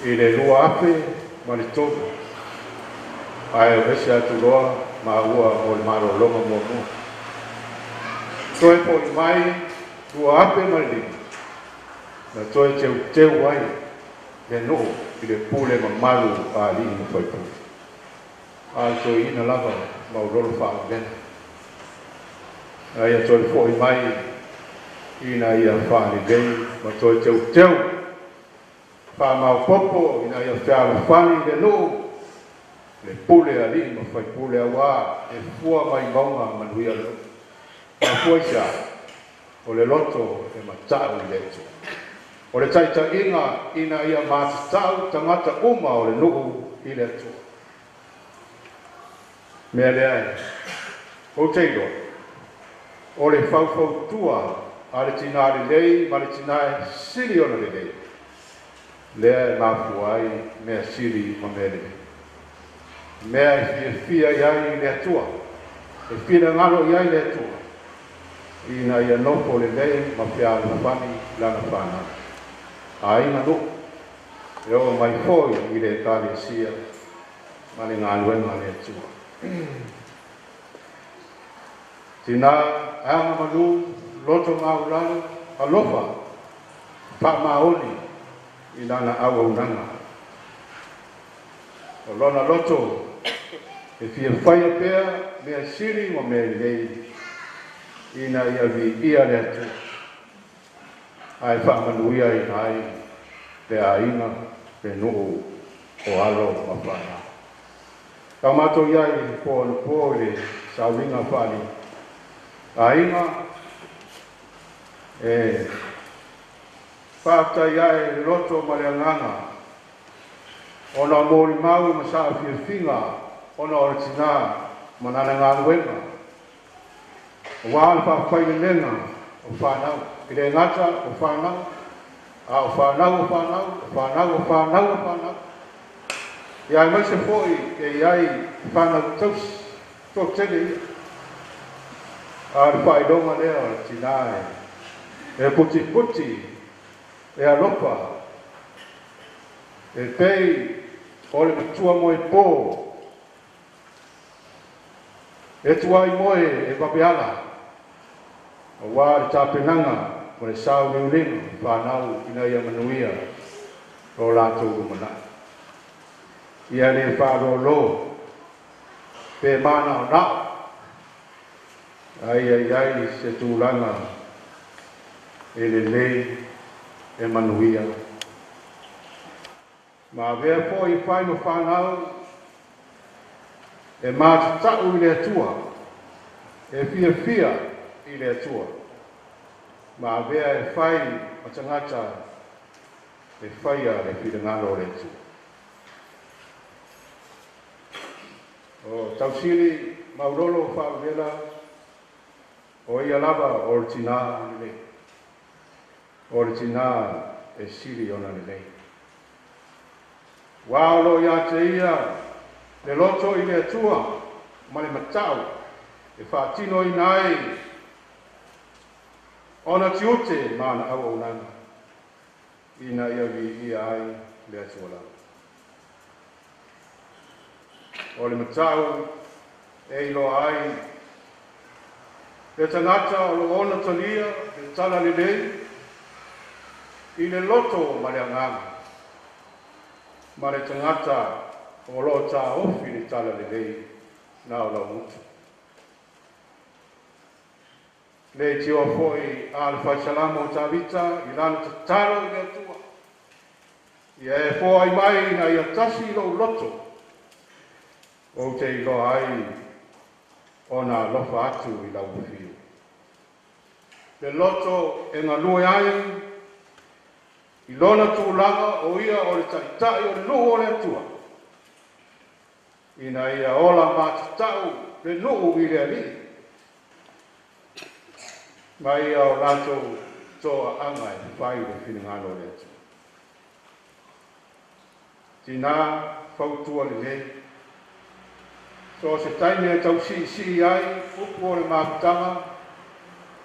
I le 2003, ae o ese atu loa maua mo le malologa muamua. Toe foi mai 2005, na toe teuteu ai le nuu i le pule mamalu a alii ma faipule. A o le toeaina lava Maulolo Faavevela. A ia toe foi mai ina ia faalelei ma toe teuteu faamaopoopo ina ia fealofani le nuu le pule alii ma faipule auā e fua mai mauga manuia le nuu. Mafua i se a? O le loto e mata'u i le Atua. O le taitaiga ina ia matatau tagata uma o le nuu i le Atua. Mea lea e ou te iloa, o le faufautua a le tinā lelei ma le tinā e sili ona lelei, lea e mafua ai mea sili ma mea lelei. Mea e fiafia i ai le Atua, e finagalo i ai le Atua, ina ia nofo lelei ma fealofani lana fanau. Aiga nuu, e oo mai foi i le Ekalesia ma le galuega a le Atua. Tinā agamalu loto maulalo alofa faamaoni i lana auaunaga. O lona loto e fiafaia pea mea sili ma mea lelei ina ia viia le Atua ae faamanuia ina ai le aiga le nuu o alo ma fanau. Tau matou iai po anapo i le sauliga faali aiga e faafetai ae le loto ma le agaga ona o molimau ma saafiafiga ona o le tinā ma lana galuega auā le faafailelega o fanau e le gata o fanau a o fanau o fanau o fanau o fanau o fanau ia aemaise fo'i e iai fanau tausi toatele ia a o le faailoga lea o le tinā e putiputi e alofa e pei o le matua moe pō e tuai moe e vaveala auā le tapenaga ma le sauliuliga fanau ina ia manuia lo latou lumanai. Ia lē faalōlō pe manaonao ai ai ai se tulaga e lelei e manuia. Ma avea fo'i fai ma fanau e matata'u i le Atua e fiafia i le Atua ma avea e fai ma tagata e faia le finagalo o le Atua. O Tausili Maulolo Faavela o ia lava o le tinā lelei. O le tinā e sili ona lelei. Ua o lo ia te ia le loto i le Atua ma le mata'u e faatinoina ai ona tiute ma ana auaunaga ina ia viia ai le Atua lava. O le mata'u e iloa ai le tagata o lo ona talia le tala lelei i le loto ma le agaga ma le tagata o lo taofi le tala lelei na o laugutu. Le tioa fo'i a le faisalamo o Tavita i lana tatalo i le Atua. Ia e foai mai ina ia tasi lou loto ou te iloa ai ona alofa atu i lau afio. Le loto e galue ai i lona tulaga o ia o le ta'ita'i o le nuu o le Atua. Ina ia ola matata'u le nuu i le Alii ma ia o latou toa'aga e fai le finagalo o le Atua. Tinā fautua lelei. So o se taimi e tausi'isi'i ai upu o le mafutaga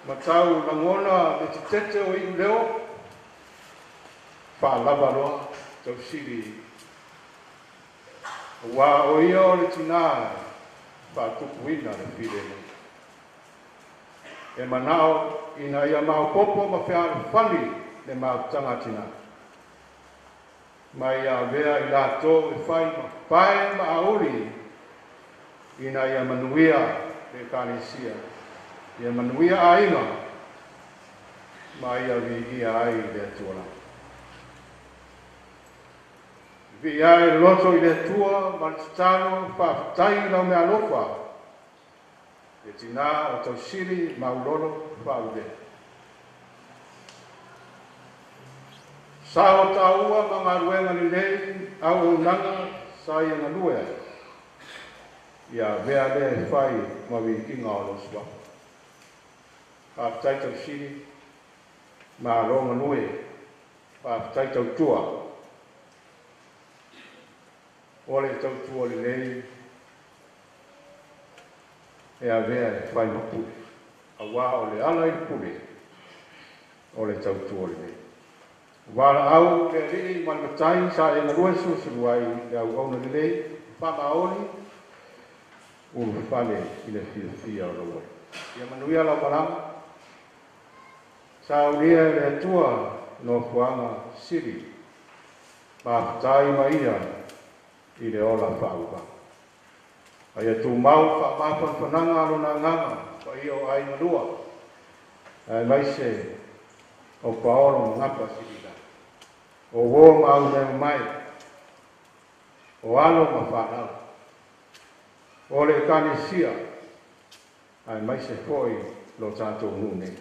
ma tau lagona le tetete o i'uleo faalava loa Tausili auā o ia o le tinā faatupuina le filemu. E mana'o ina ia maopopo ma fealofani le mafutaga a tinā ma ia avea i latou e fai ma pae ma auli ina ia manuia le ekalesia, ia manuia aiga ma ia viia ai le Atua lava. Viia ai le loto i le Atua ma le tatalo faafetai i lau meaalofa le tinā o Tausili Maulolo Faavavea. Sao taua ma galuega lelei auaunaga sa ia galue ai. Ia avea lea e fai ma viiga o lou suafa. Faafetai Tausili, malo galue, faafetai tautua. O le tautua lelei e avea e fai ma pule, auā o le ala i le pule o le tautua lelei. Valaau le Alii ma le Matai sa e galue sulusulu ai le auauna lelei faamaoni ulufale i le fiafia o lou Alii. Ia manuia lau malaga. Saunia e le Atua nofoaga sili. Mafetai ma ia i le ola faauvao. A ia tumau faamafanafanaga a lona agaga paia o aiga lua, aemaise o Paolo ma Gapa Silila, o uō ma aumeamamae, o alo ma fanau, o le Ekalesia, aemaise foi lo tatou nuu nei.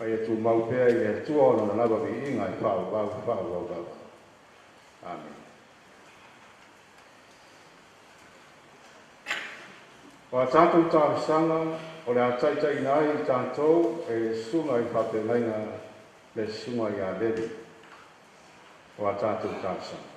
A ia tumau pea i le Atua o lona lava viiga e faaauau faaauau lava. Amene. O a tatou talosaga o le a taitaiina ai i tatou e le susuga i le faafeagaiga le susuga ia Levi. O a tatou talosaga.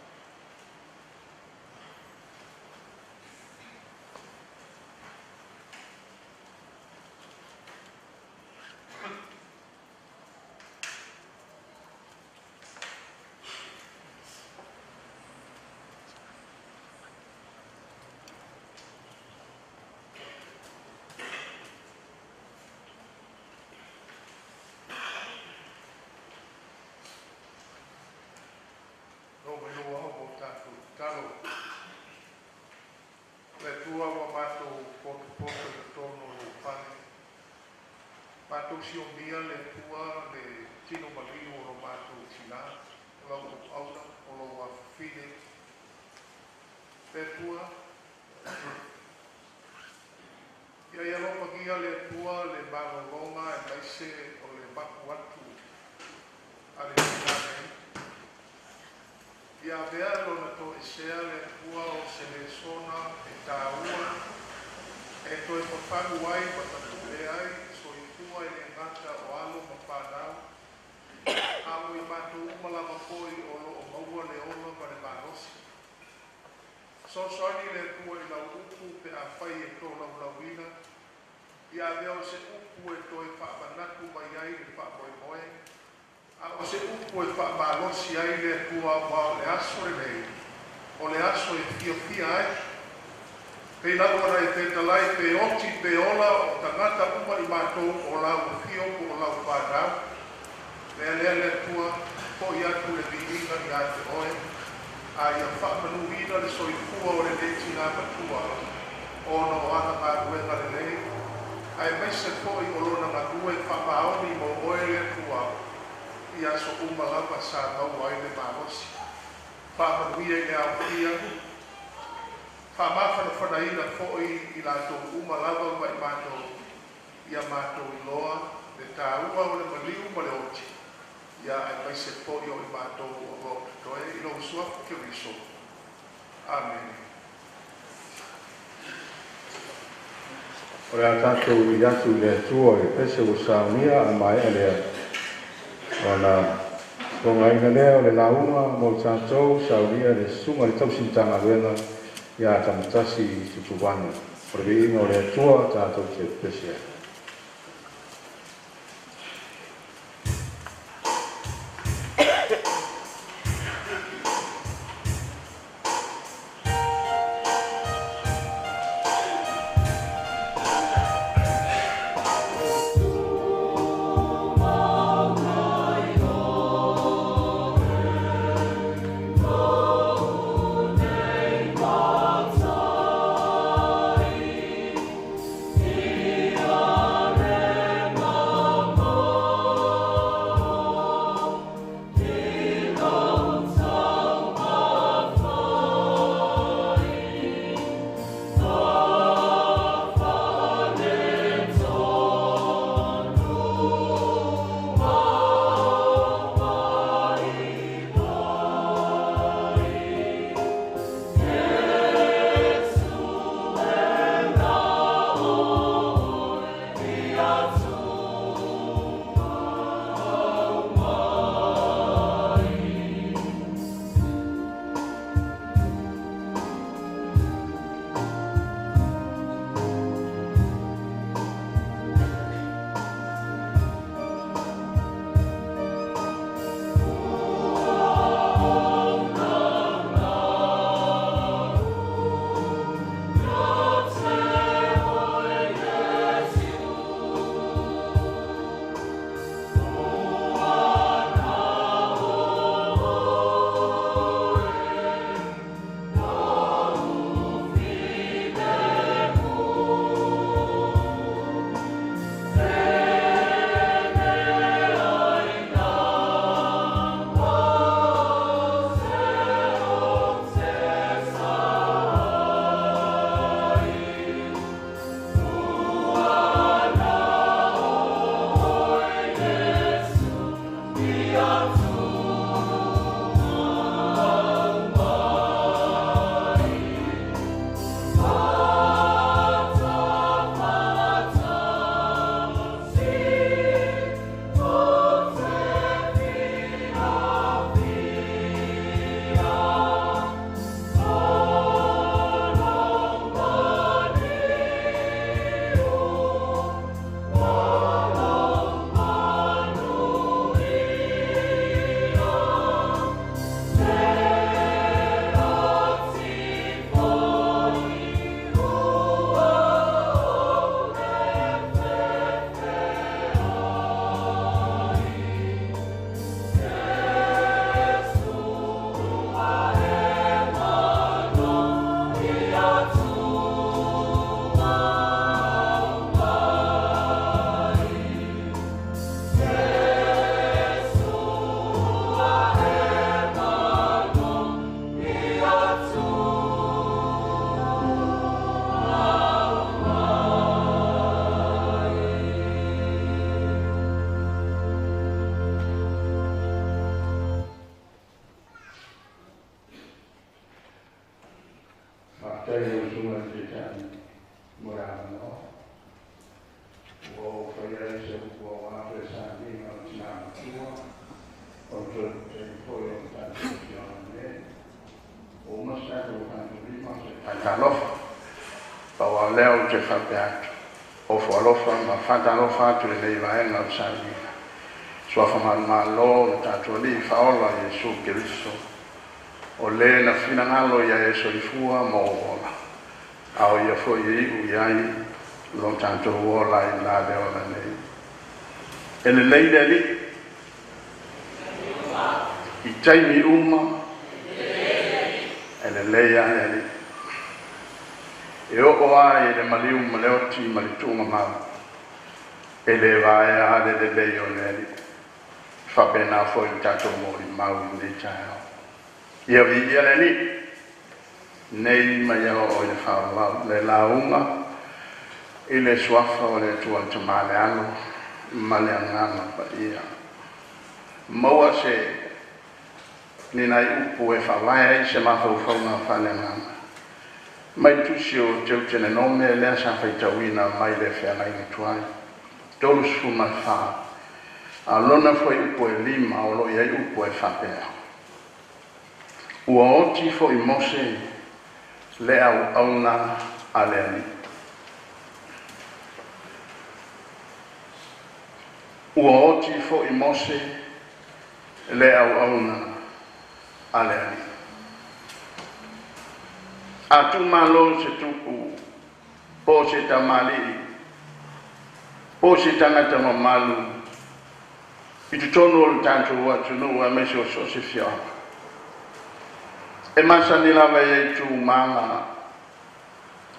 No manu ao mo tatou tatalo. Le Atua ua matou potopoto i totonu o lou fale. Matou siomia le Atua le tino maliu o lo matou tinā, o lau auauna, o lou afafine. Le Atua, ia i alofagia le Atua le malologa aemaise o le mapu atu a le tinā nei. Ia avea lona toesea le Atua o se lesona e taua e toe fafagu ai ma tapue ai soifua e le gata o alo ma fanau, a o i matou uma lava foi o loo maua le ola ma le malosi. Fesoasoani le Atua i lau upu pe afai e tolaulauina, ia avea o se upu e toe faamanatu mai ai le faamoemoe, a o se upu e faamalosi ai le Atua, aua o le aso lenei, o le aso e fiafia ai. Pei lava ona e fetalai pe oti pe ola o tagata uma i matou o lau afio po o lau fanau. Mea lea le Atua, fo'i atu le viiga ia te oe, a ia faamanuina le soifua o lenei tinā matua ona o ana galuega lelei, aemaise foi o lona galue faamaoni mo oe le Atua i aso uma lava sa maua ai le malosi. Faamanuia i le aofia, faamafanafanaina foi i latou uma lava ma i matou, ia matou iloa le taua o le maliu ma le oti, ia aemaise foi o i matou o loo totoe i lou suafa Keriso. Amene. O le a tatou vili atu i le Atua i le pese ua saunia a maea lea ona togaina lea o le lauga mo tatou saunia le susuga i le tausi Matagaluega ia Tamatasi Tutuvanu. O le viiga o le Atua tatou te pese ai. Ia Faafetai i lau Susuga i le Taitai mo le avanoa. Ua ou faia ai se upu aua toe sauniga o tina matua, o le toe puteni foi o le tatou afioaga nei. Ua uma se tatou fantolima o se faatalofa. Pau lava o lea ou te faapea atu, ofo alofa ma faatalofa atu i lenei vaega o le sauniga. Suafa manumalo o le tatou Alii Faaola Iesu Keriso. O le na finagalo ia e soifua ma ou ola, a o ia foi e iu i ai lo tatou ola i la le ola nei. E lelei le Alii i taimi uma, e lelei lava le Alii. E oo lava i le maliu ma le oti ma le tuugamau, e le vaea lava le lelei o le Alii. E faapena foi le tatou molimau i lenei taeao. Ia viia le Alii, nei ma ia oo i le faavavau le lauga i le suafa o le Atua le Tama le Alo ma le Agaga Paia. Maua se ni nai upu e faavae ai se mafaufauga faaleagaga mai le tusi o Teutenenome lea sa faitauina mai le feagaiga tuai 34 a lona fuaiupu e 5 o lo o i ai upu e faapea, Ua oti foi Mose le auauna a le Alii. Ua oti foi Mose le auauna a le Alii. A tuumalo se tupu po o se tamalii po o se tagata mamalu i totonu o le tatou atunuu aemaise o so o se afioaga, e masani lava e i ai tu ma aga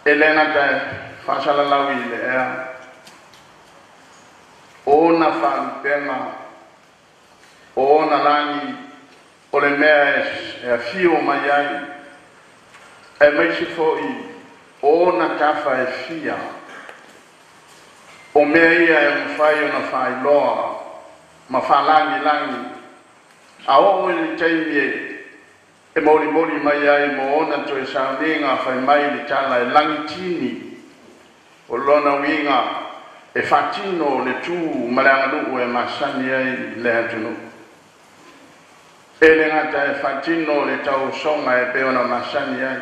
e le gata e faasalalau i le ea o ona faalupega, o ona lagi, o le mea e afio mai ai, aemaise foi o ona tafa e fia. O mea ia e mafai ona faailoa ma faalagilagi a oo i le taimi e molimoli mai ai mo ona toe sauniga fai mai le tala e lagitini. O lona uiga e faatino le tu ma le aganuu e masani ai le atunuu. E le gata e faatino le tauosoga e pei ona masani ai.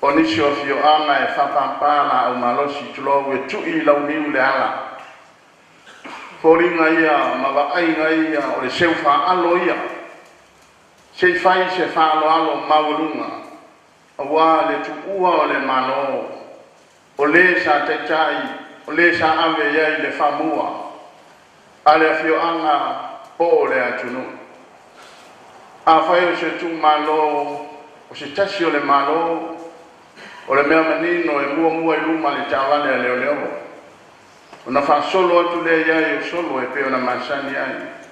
O nisi o afioaga e faapapa laau malosi tulou e tui i launiu le ala. Foliga ia ma vaaiga ia o le seu faalo ia se i fai se faaaloalo maualuga aua le tuua o le Malo o le sa taitai o le sa ave i ai le faamua a le afioaga po o le atunuu. Afai o se itumalo o se tasi o le Malo, o le mea manino e muamua i luma le taavale a leoleo ona faasolo atu lea i ai o solo e pei ona masani ai.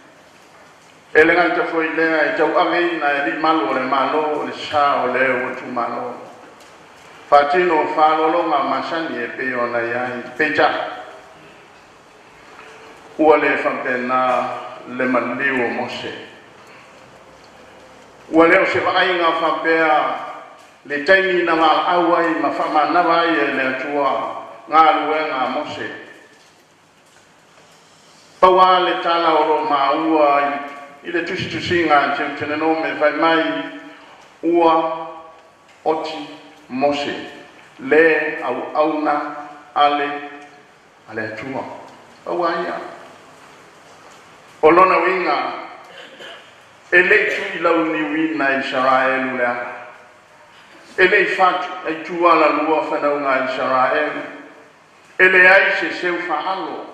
E le gata foi i lea e tauaveina e alii malu o le Malo le sa o le ua tuumalo. Faatino faaaloaloga masani e pei ona i ai. Peitai, ua le faapena le maliu o Mose. Ua le o se vaaiga faapea le taimi na valaau ai ma faamanava ai e le Atua galuega a Mose. Pau lava le tala o lo o maua i le tusitusiga a Teutenenome fai mai, Ua oti Mose le auauna a le a le Atua. Pau lava ia. O lona uiga, e le i tuilauniuina e Isaraelu le ala. E le i faatualalua fanauga a Isaraelu. E leai se seu faalo.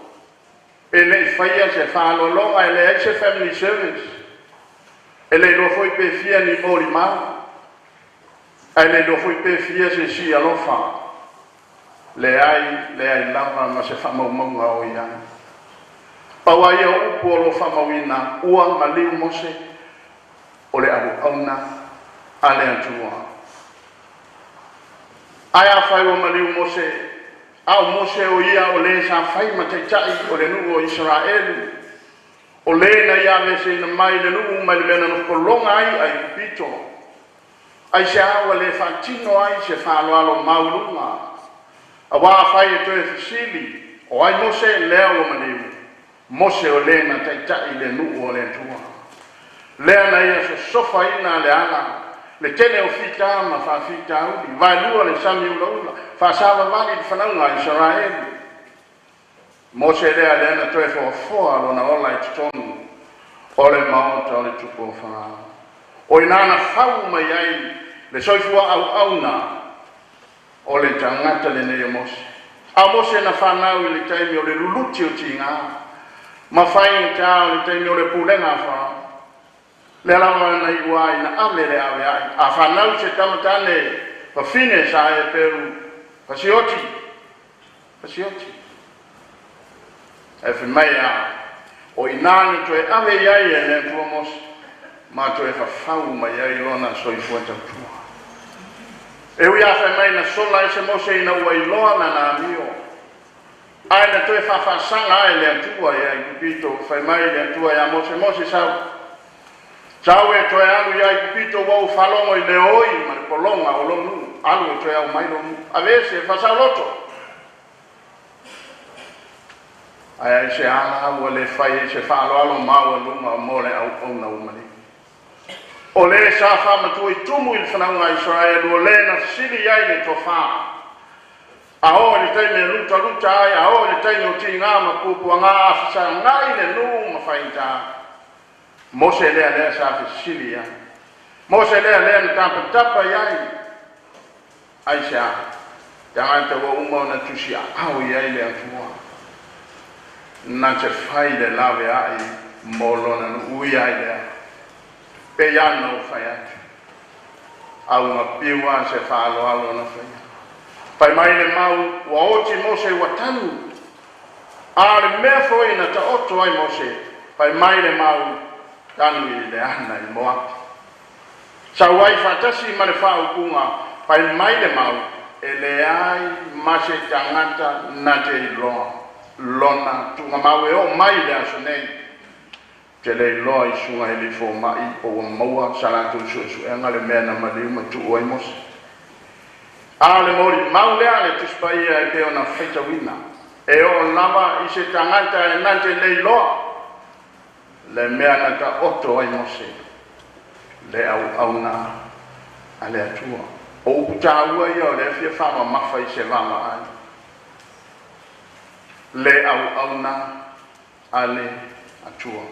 E le i faia se faaaloaloga, e leai se family service. E le iloa foi pe fia ni molimau, ae le iloa foi pe fia se isi alofa. Leai, leai lava ma se faamaumauga o i ai. Pau lava ia o upu o lo o faamauina, ua maliu Mose o le auauna a le Atua. Ae afai ua maliu Mose, a o Mose o ia o le sa fai ma taitai o le nuu o Isaraelu, o le na ia aveeseina mai le nuu mai le mea na nofo pologa ai Aikupito. Aisea ua le faatino ai se faaaloalo maualuga, auā afai e toe fesili, o ai Mose lea ua maliu? Mose o le na taitai le nuu o le Atua, lea na ia sosofaina le ala, le tele o fita ma faafitauli, vaelua le sami ulaula, faasavavali le fanauga a Isaraelu. Mose lea lea na toe foafoa lona ola i totonu o le maota o le tupu o Farao. O i ina na fau mai ai le soifua auauna o le tagata lenei o Mose. A o Mose na fanau i le taimi o le luluti o tiga ma faigata o le taimi o le pulega a Farao. Lea lava na iu ai na ave le aveai a fanau se tama tane fafine sa e peru fasioti fasioti. Ae fai mai a o i ina na toe ave i ai e le Atua Mose ma toe fafau mai ai lona soifua tautua. E ui a fai mai na sola ai se Mose ina ua iloa lana amio, ae na toe faafaasaga ai le Atua ia Aikupito. Fai mai le Atua ia Mose, Mose sau, sau e toe alu ia Aikupito ua ou faalogo i le oi ma le pologa o lou nuu, alu e toe au mai lou nuu, aveese e faasaoloto. Ae aisea la ua le fai ai se faaaloalo maualuga mo le auauna ua maliu? O le sa faamatua i tumu i le fanauga a Isaraelu, o le na fesili ai le tofa, a oo i le taimi e lutaluta ai, a oo i le taimi o tiga ma puapuaga, a fesagai le nuu ma faigata. Mose lea lea sa fesili ai, Mose lea lea na tapatapa i ai. Aisea? Tagata ua uma ona tusiaao i ai le Atua, na te fai le laveai mo lona nuu ui ai lea. Pei lava ona ou fai atu, augapiu lava se faaaloalo na faia. Fai mai le mau, ua oti Mose ua tanu, a o le mea foi na taoto ai Mose, fai mai le mau, tanu i le ana i Moapi. Sau ai faatasi ma le faaupuga, fai mai le mau, e leai ma se tagata na te iloa lona tuugamau e oo mai i le aso nei. Ou te le iloa i susuga i alii fomai po ua maua sa latou suesuega le mea na maliu ma tuu ai Mose. A o le molimau lea a le Tusi Paia e pei ona faitauina, e oo lava i se tagata e na te le iloa le mea na taoto ai Mose, le auauna a le Atua. O upu taua ia o lea fia faamamafa i se vaavaai. Le auauna a le Atua.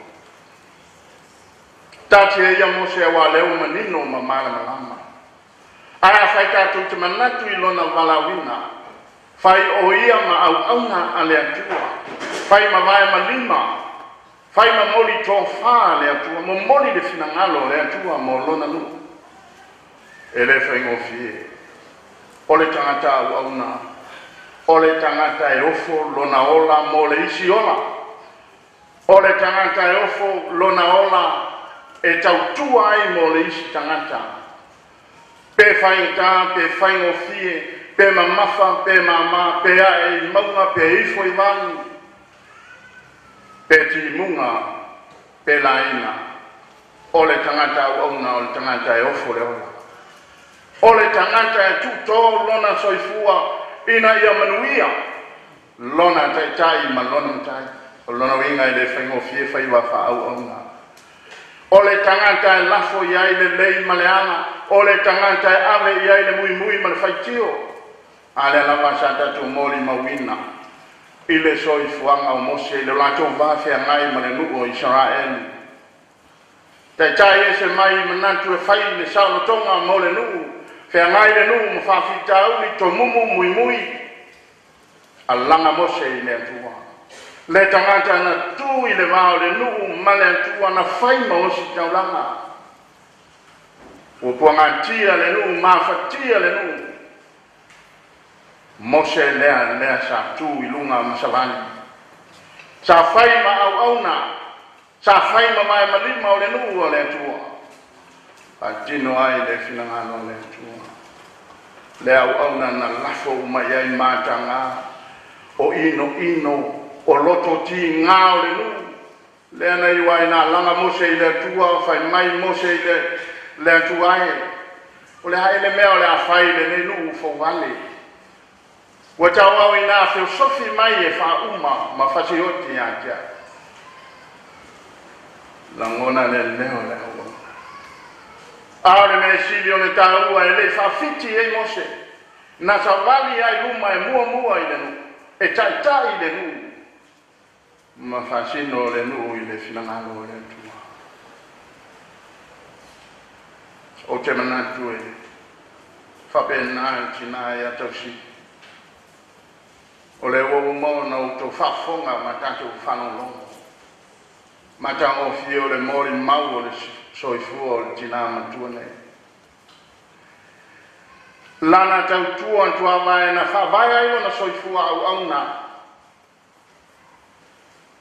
Taatia ia Mose auā lea ua manino ma malamalama. Ae afai tatou te manatu i lona valaauina, fai o ia ma auauna a le Atua, fai ma vae ma lima, fai ma moli tofa a le Atua, momoli le finagalo o le Atua mo lona nuu. E le faigofie. O le tagata auauna, o le tagata e ofo lona ola mo le isi ola. O le tagata e ofo lona ola e tautua ai mo le isi tagata. Pe faigata, pe faigofie, pe mamafa, pe māmā, pe ae i mauga, pe ifo i vai, pe timuga, pe laina. O le tagata auauna, o le tagata e ofo le ola. O le tagata e tuutō lona soifua ina ia manuia lona taitai ma lona matai. O lona uiga e le faigofie faiva faaauauna. O le tagata e lafo i ai le lei ma le aga, o le tagata e ave i ai le muimui ma le faitio. A lea lava sa tatou molimauina i le soifuaga o Mose i le latou va feagai ma le nuu o Isaraelu. Taitai ese mai i manatu e fai le saolotoga mo le nuu, feagai le nuu ma faafitauli, tomumu, muimui, alaga Mose i le Atua. Le tagata na tu i le va o le nuu ma le Atua na fai ma ositaulaga. Ua puagatia le nuu, mafatia le nuu. Mose lea lea sa tu i luga ma savali. Sa fai ma auauna, sa fai ma vae ma lima o le nuu o le Atua. Faatino ai le finagalo o le Atua. Le auauna na lafo uma i ai mataga o inoino o loto tiga o le nuu. Lea na iu ai na alaga Mose i le Atua, fai mai Mose i le Atua e. O le a ele mea o le a fai lenei nuu fouvale. Ua tauau ina feosofi mai e faauma ma fasioti ia te au. Lagona le leo o le auauna. A o le mea sili ona taua e le i faafiti ai Mose, na savali ai luma e muamua i le nuu, e taitai i le nuu, ma faasino le nuu i le finagalo o le Atua. Ou te manatu e faapena le tina ia Tausili. O le ua uma ona outou faafofoga ma tatou faalogologo. Matagofie o le molimau o le soifua o le tina matua nei. Lana tautua tuavae na faavae ai lona soifua auauna.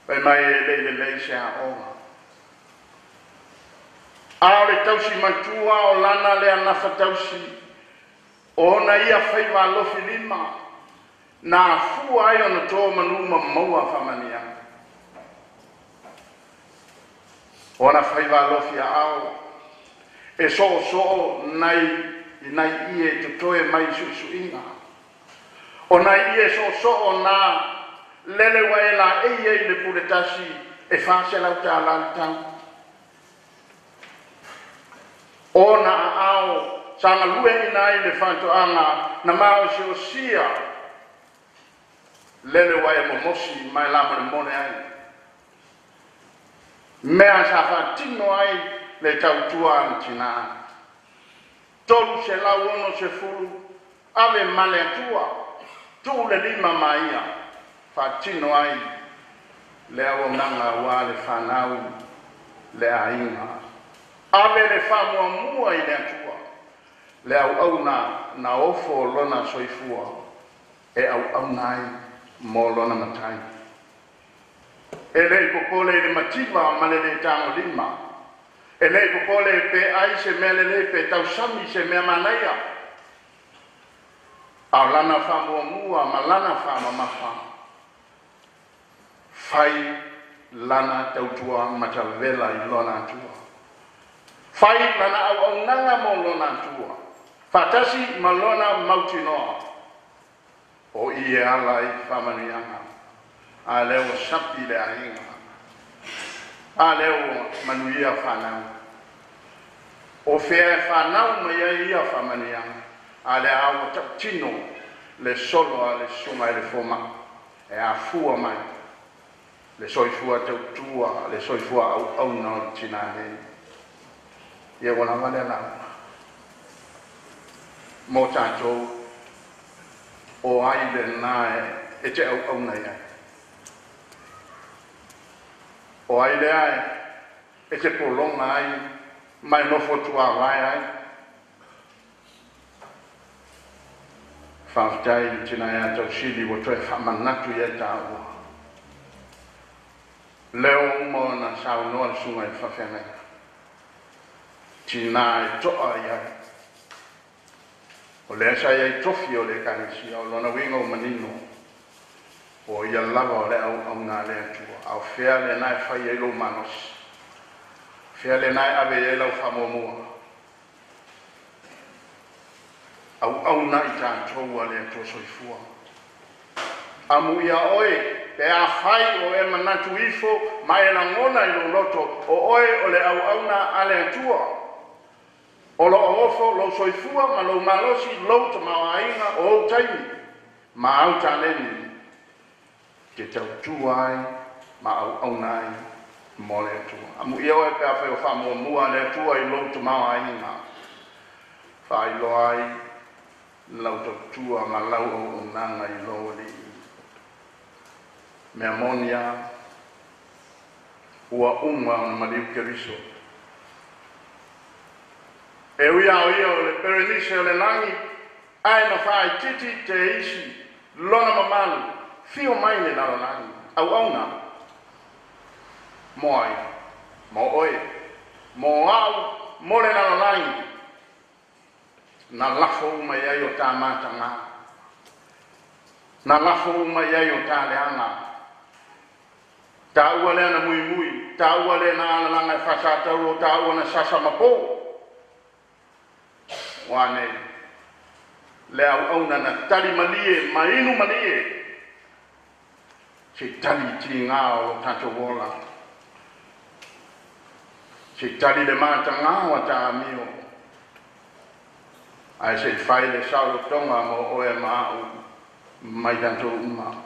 Fai mai e le i lelei se aoga. A o le tausi matua o lana lea nafa tausi, o ona ia faiva alofi lima, na afua ai ona to manu ma maua faamanuiaga. O ona faiva alofi aao, e soosoo nai i nai ie e totoe mai suisuiga. O nai ie soosoo na lele ua e laei ai le pule tasi e $400 le tau. O na aao sa galueaiina ai le faatoaga na maosiosia lele ua e momosi ma e lamolemole ai. Mea sa faatino ai le tautua a le tina. 360 ave ma le Atua, tuu le lima ma ia, faatino ai le auaunaga aua le fanau le aiga. Ave le faamuamua i le Atua, le auauna na ofo lona soifua e auauna ai mo lona matai. E le i popole i le mativa ma le le tagolima. E le i popole pe ai se mea lelei pe tausami se mea manaia. A o lana faamuamua ma lana faamamafa, fai lana tautua matavela i lona Atua. Fai lana auaunaga mo lona Atua, faatasi ma lona mautinoa. O i e ala i faamanuiaga, a lea ua sapi le aiga, a lea ua manuia fanau. O fea e fanau mai ai ia faamanuiaga, a lea ua tautino le solo a le susuga i le fomai, e afua mai le soifua tautua, le soifua auauna o le tina nei. Ia ua lava lea lauga. Mo tatou, o ai lena e te auauna i ai. O ai lea e te pologa ai ma e nofo tuavae ai. Faafetai i le tina ia Tausili ua toe faamanatu i ai taua. Leo uma ona saunoa le susuga i le faafeagaiga. Tina e toa i ai. O lea sa i ai tofi o le ekalesia, o lona uiga ua manino, o ia lava o le auauna a le Atua. A o fea lena e fai ai lou malosi? Fea lena e ave i ai lau faamuamua? Auauna i tatou a le Atua soifua. Amuia oe, pe afai o e manatu ifo ma e lagona i lou loto, o oe o le auauna a le Atua. O loo ofo lou soifua ma lou malosi, lou tamaoaiga, o ou taimi ma au taleni te tautua ai ma auauna ai mo le Atua. Amuia oe pe afai o faamuamua le Atua i lou tamaoaiga, faailoa ai lau tautua ma lau auaunaga i lou alii. Mea moni lava, ua uma ona maliu Keriso. E ui a o ia o le Perenise o le lagi, ae na faaitiiti te isi lona mamalu, fio mai le lalolagi, auauna, mo ai, mo oe, mo au, mo le lalolagi, na lafo uma i ai o tā mataga, na lafo uma i ai o tā leaga, taua lea na muimui, taua lea na alalaga e faasatauro, taua na sasa ma po. O a nei le auauna na tali malie ma inu malie se tali tiga o lo tatou ola se tali le matagā o taamio ae se i fai le saolotoga mo oe ma a'u mai tatou uma.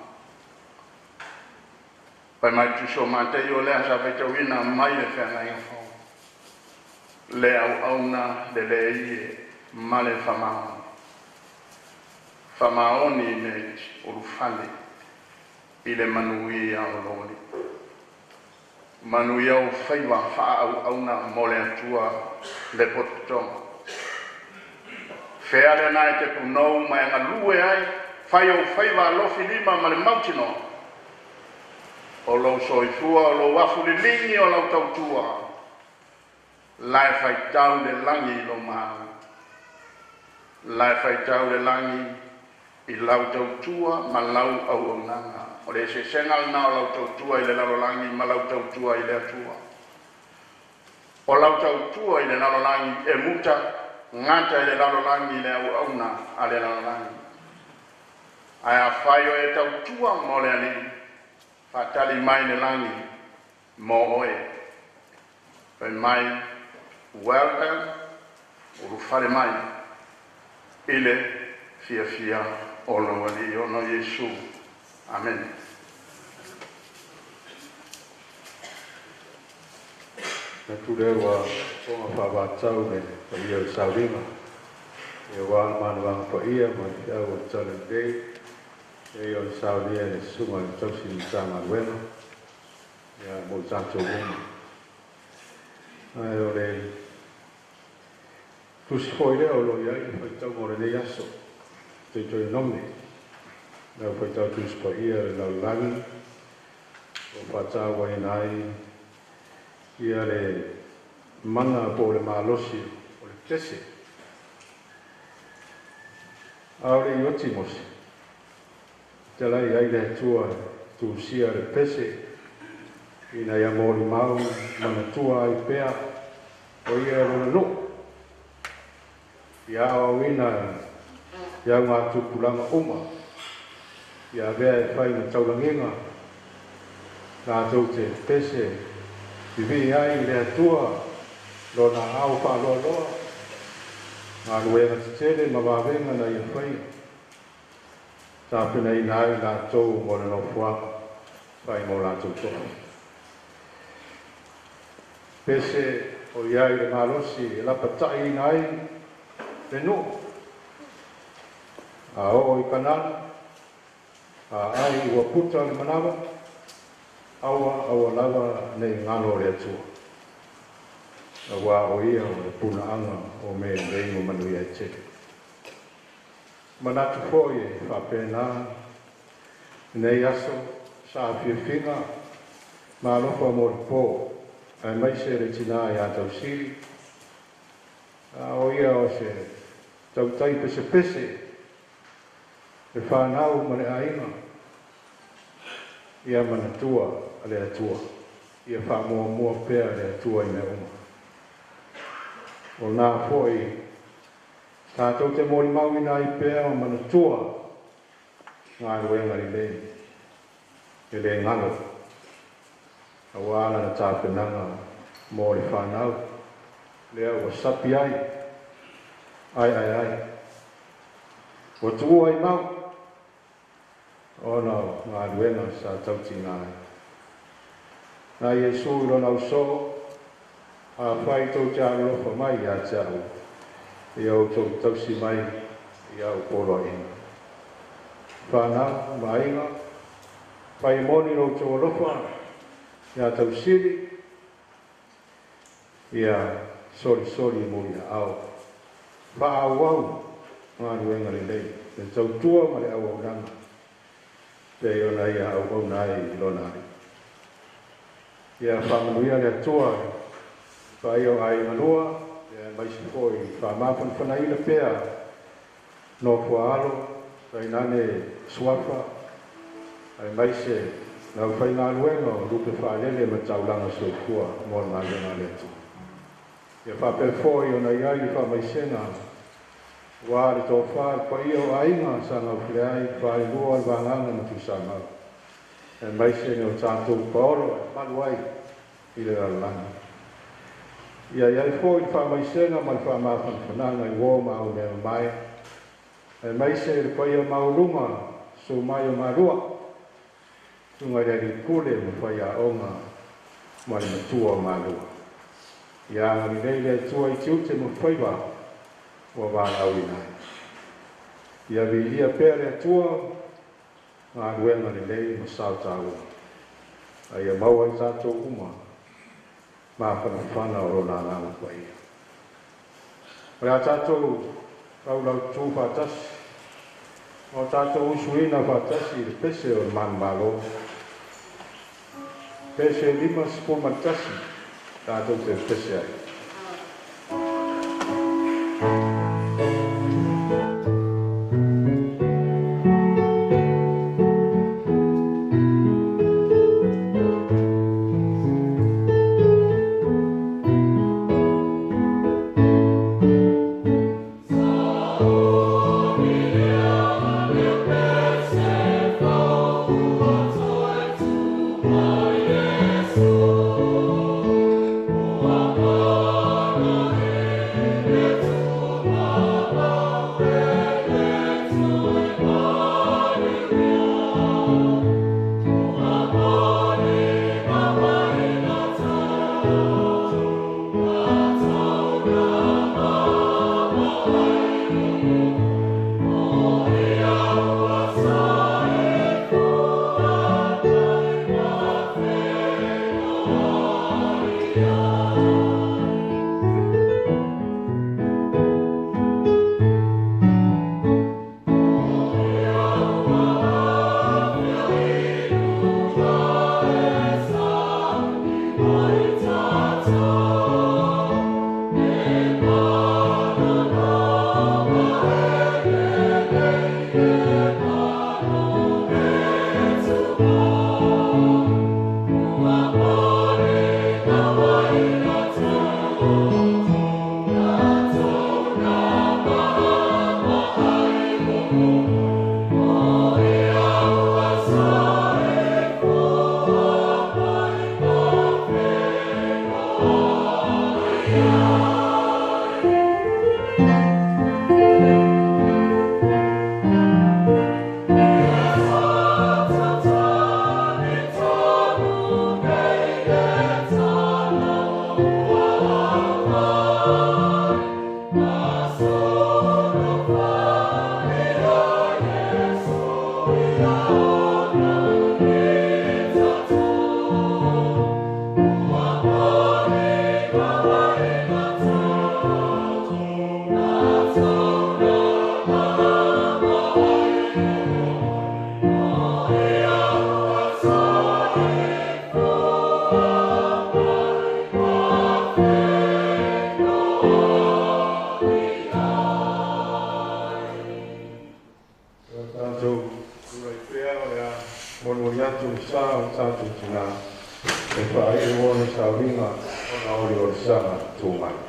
Fai mai tuso Mateio lea sa faitauina mai le feagaiga fou le auauna lelei e ma le famaoni famaoni me ulufale i le manuia o loli manuia o faiva faaauauna mo le Atua le pototoga fea lena e te punou ma e galue ai fai ou faiva alofi lima ma le mautinoa o lou soifua o lou afu liligi o lau tautua la e faitau le lagi i lou mau la e faitau le lagi i lau tautua ma lau auaunaga o le eseesega lena o lau tautua i le lalolagi ma lau tautua i le Atua. O lau tautua i le lalolagi e muta gata i le lalolagi i le auauna a le lalolagi ae afai o e tautua mo le Alii faatali mai le lagi mo oe fai mai well done ulufale mai i le fiafia o lou Alii ona o Iesu. Amene. Na tu lea ua toga faavatau le paia o le sauliga e uā le manuvāga paia ma le feau o le tala lelei e ia o le saulia e le susuga i le tausi Matagaluega ia mo i tatou uma. Ae o le tusi foi lea o lo o i ai le faitauga o lenei aso Deuteronome le aufaitau Tusi Paia le lalolagi ua faatauaina ai ia le mana po o le malosi o le pese. A o le i oti Mose, talai ai le Atua tusia le pese ina ia molimau manatua ai pea o ia e lona nuu ia aoaoina i augatupulaga uma ia avea e fai ma taulagiga latou te pese vivii ai i le Atua lona aao faaloaloa galuega tetele ma vavega na ia faia tapenaina ai latou mo le nofoaga fai mo latou tofi. Pese o i ai le malosi e lapata'iina ai le nuu a oo i Kanana a ai ua puta le manava aua aua lava nei galo o le Atua auā o ia o le punaaga o me lei ma manuia e tele. Manatu foi e faapena nei aso sa fiafiga ma alofa mo le pō aemaise le tinā iā Tausili a o ia o se tautai pesepese le fanau ma le aiga ia manatua a le Atua ia faamuamua pea le Atua i mea uma. O lena foi tatou te molimauina ai pea ma manatua galuega lelei e lē galo auā lana tapenaga mo le fanau lea ua sapi ai ai ai ai ua tuua ai mau ona o galuega sa tautigā ai na Iesu i lona ausoo afai tou te alolofa mai iā te a'u ia outou tausi mai i a'u poloaʻiga fanau ma aiga fai e moni lo outou alofa iā Tausili ia solisoli muliaao faaauau galuega lelei le tautua ma le auaunaga pei ona ia auauna ai i lona alii. Ia faamanuia le Atua paia o aiga lua aemaise foi faamafanafanaina pea nofo a alo tainane suafa aemaise le aufaigaluega o lupe faalele ma taulaga soifua mo le galuega a le Atua. Ia faapea foi ona i ai le faamaisega Ua le tofa le paia o aiga sa gaufileai falelua o le vagaga ma Tuisamau, aemaise ni o tatou paolo e malu ai i le lalolagi. Ia i ai foi le faamaisega ma le faamafanafanaga i uo ma au mea mamae, aemaise le paia maualuga susu mai o Malua, susuga i le alii pule ma faiaoga ma le matua o Malua. Ia agalelei le Atua i tiute ma faiva ua valaauina ai. Ia viilia pea le Atua galuega lelei ma sao taua, a ia maua ai tatou uma mafanafana o lona Agaga Paia. O le a tatou laulautu faatasi ma o tatou usuina faatasi i le pese o le manumalo. Pese 51 tatou te pese ai. Tatou tina e faaiu ona sauliga ona o le olisaga tu mai.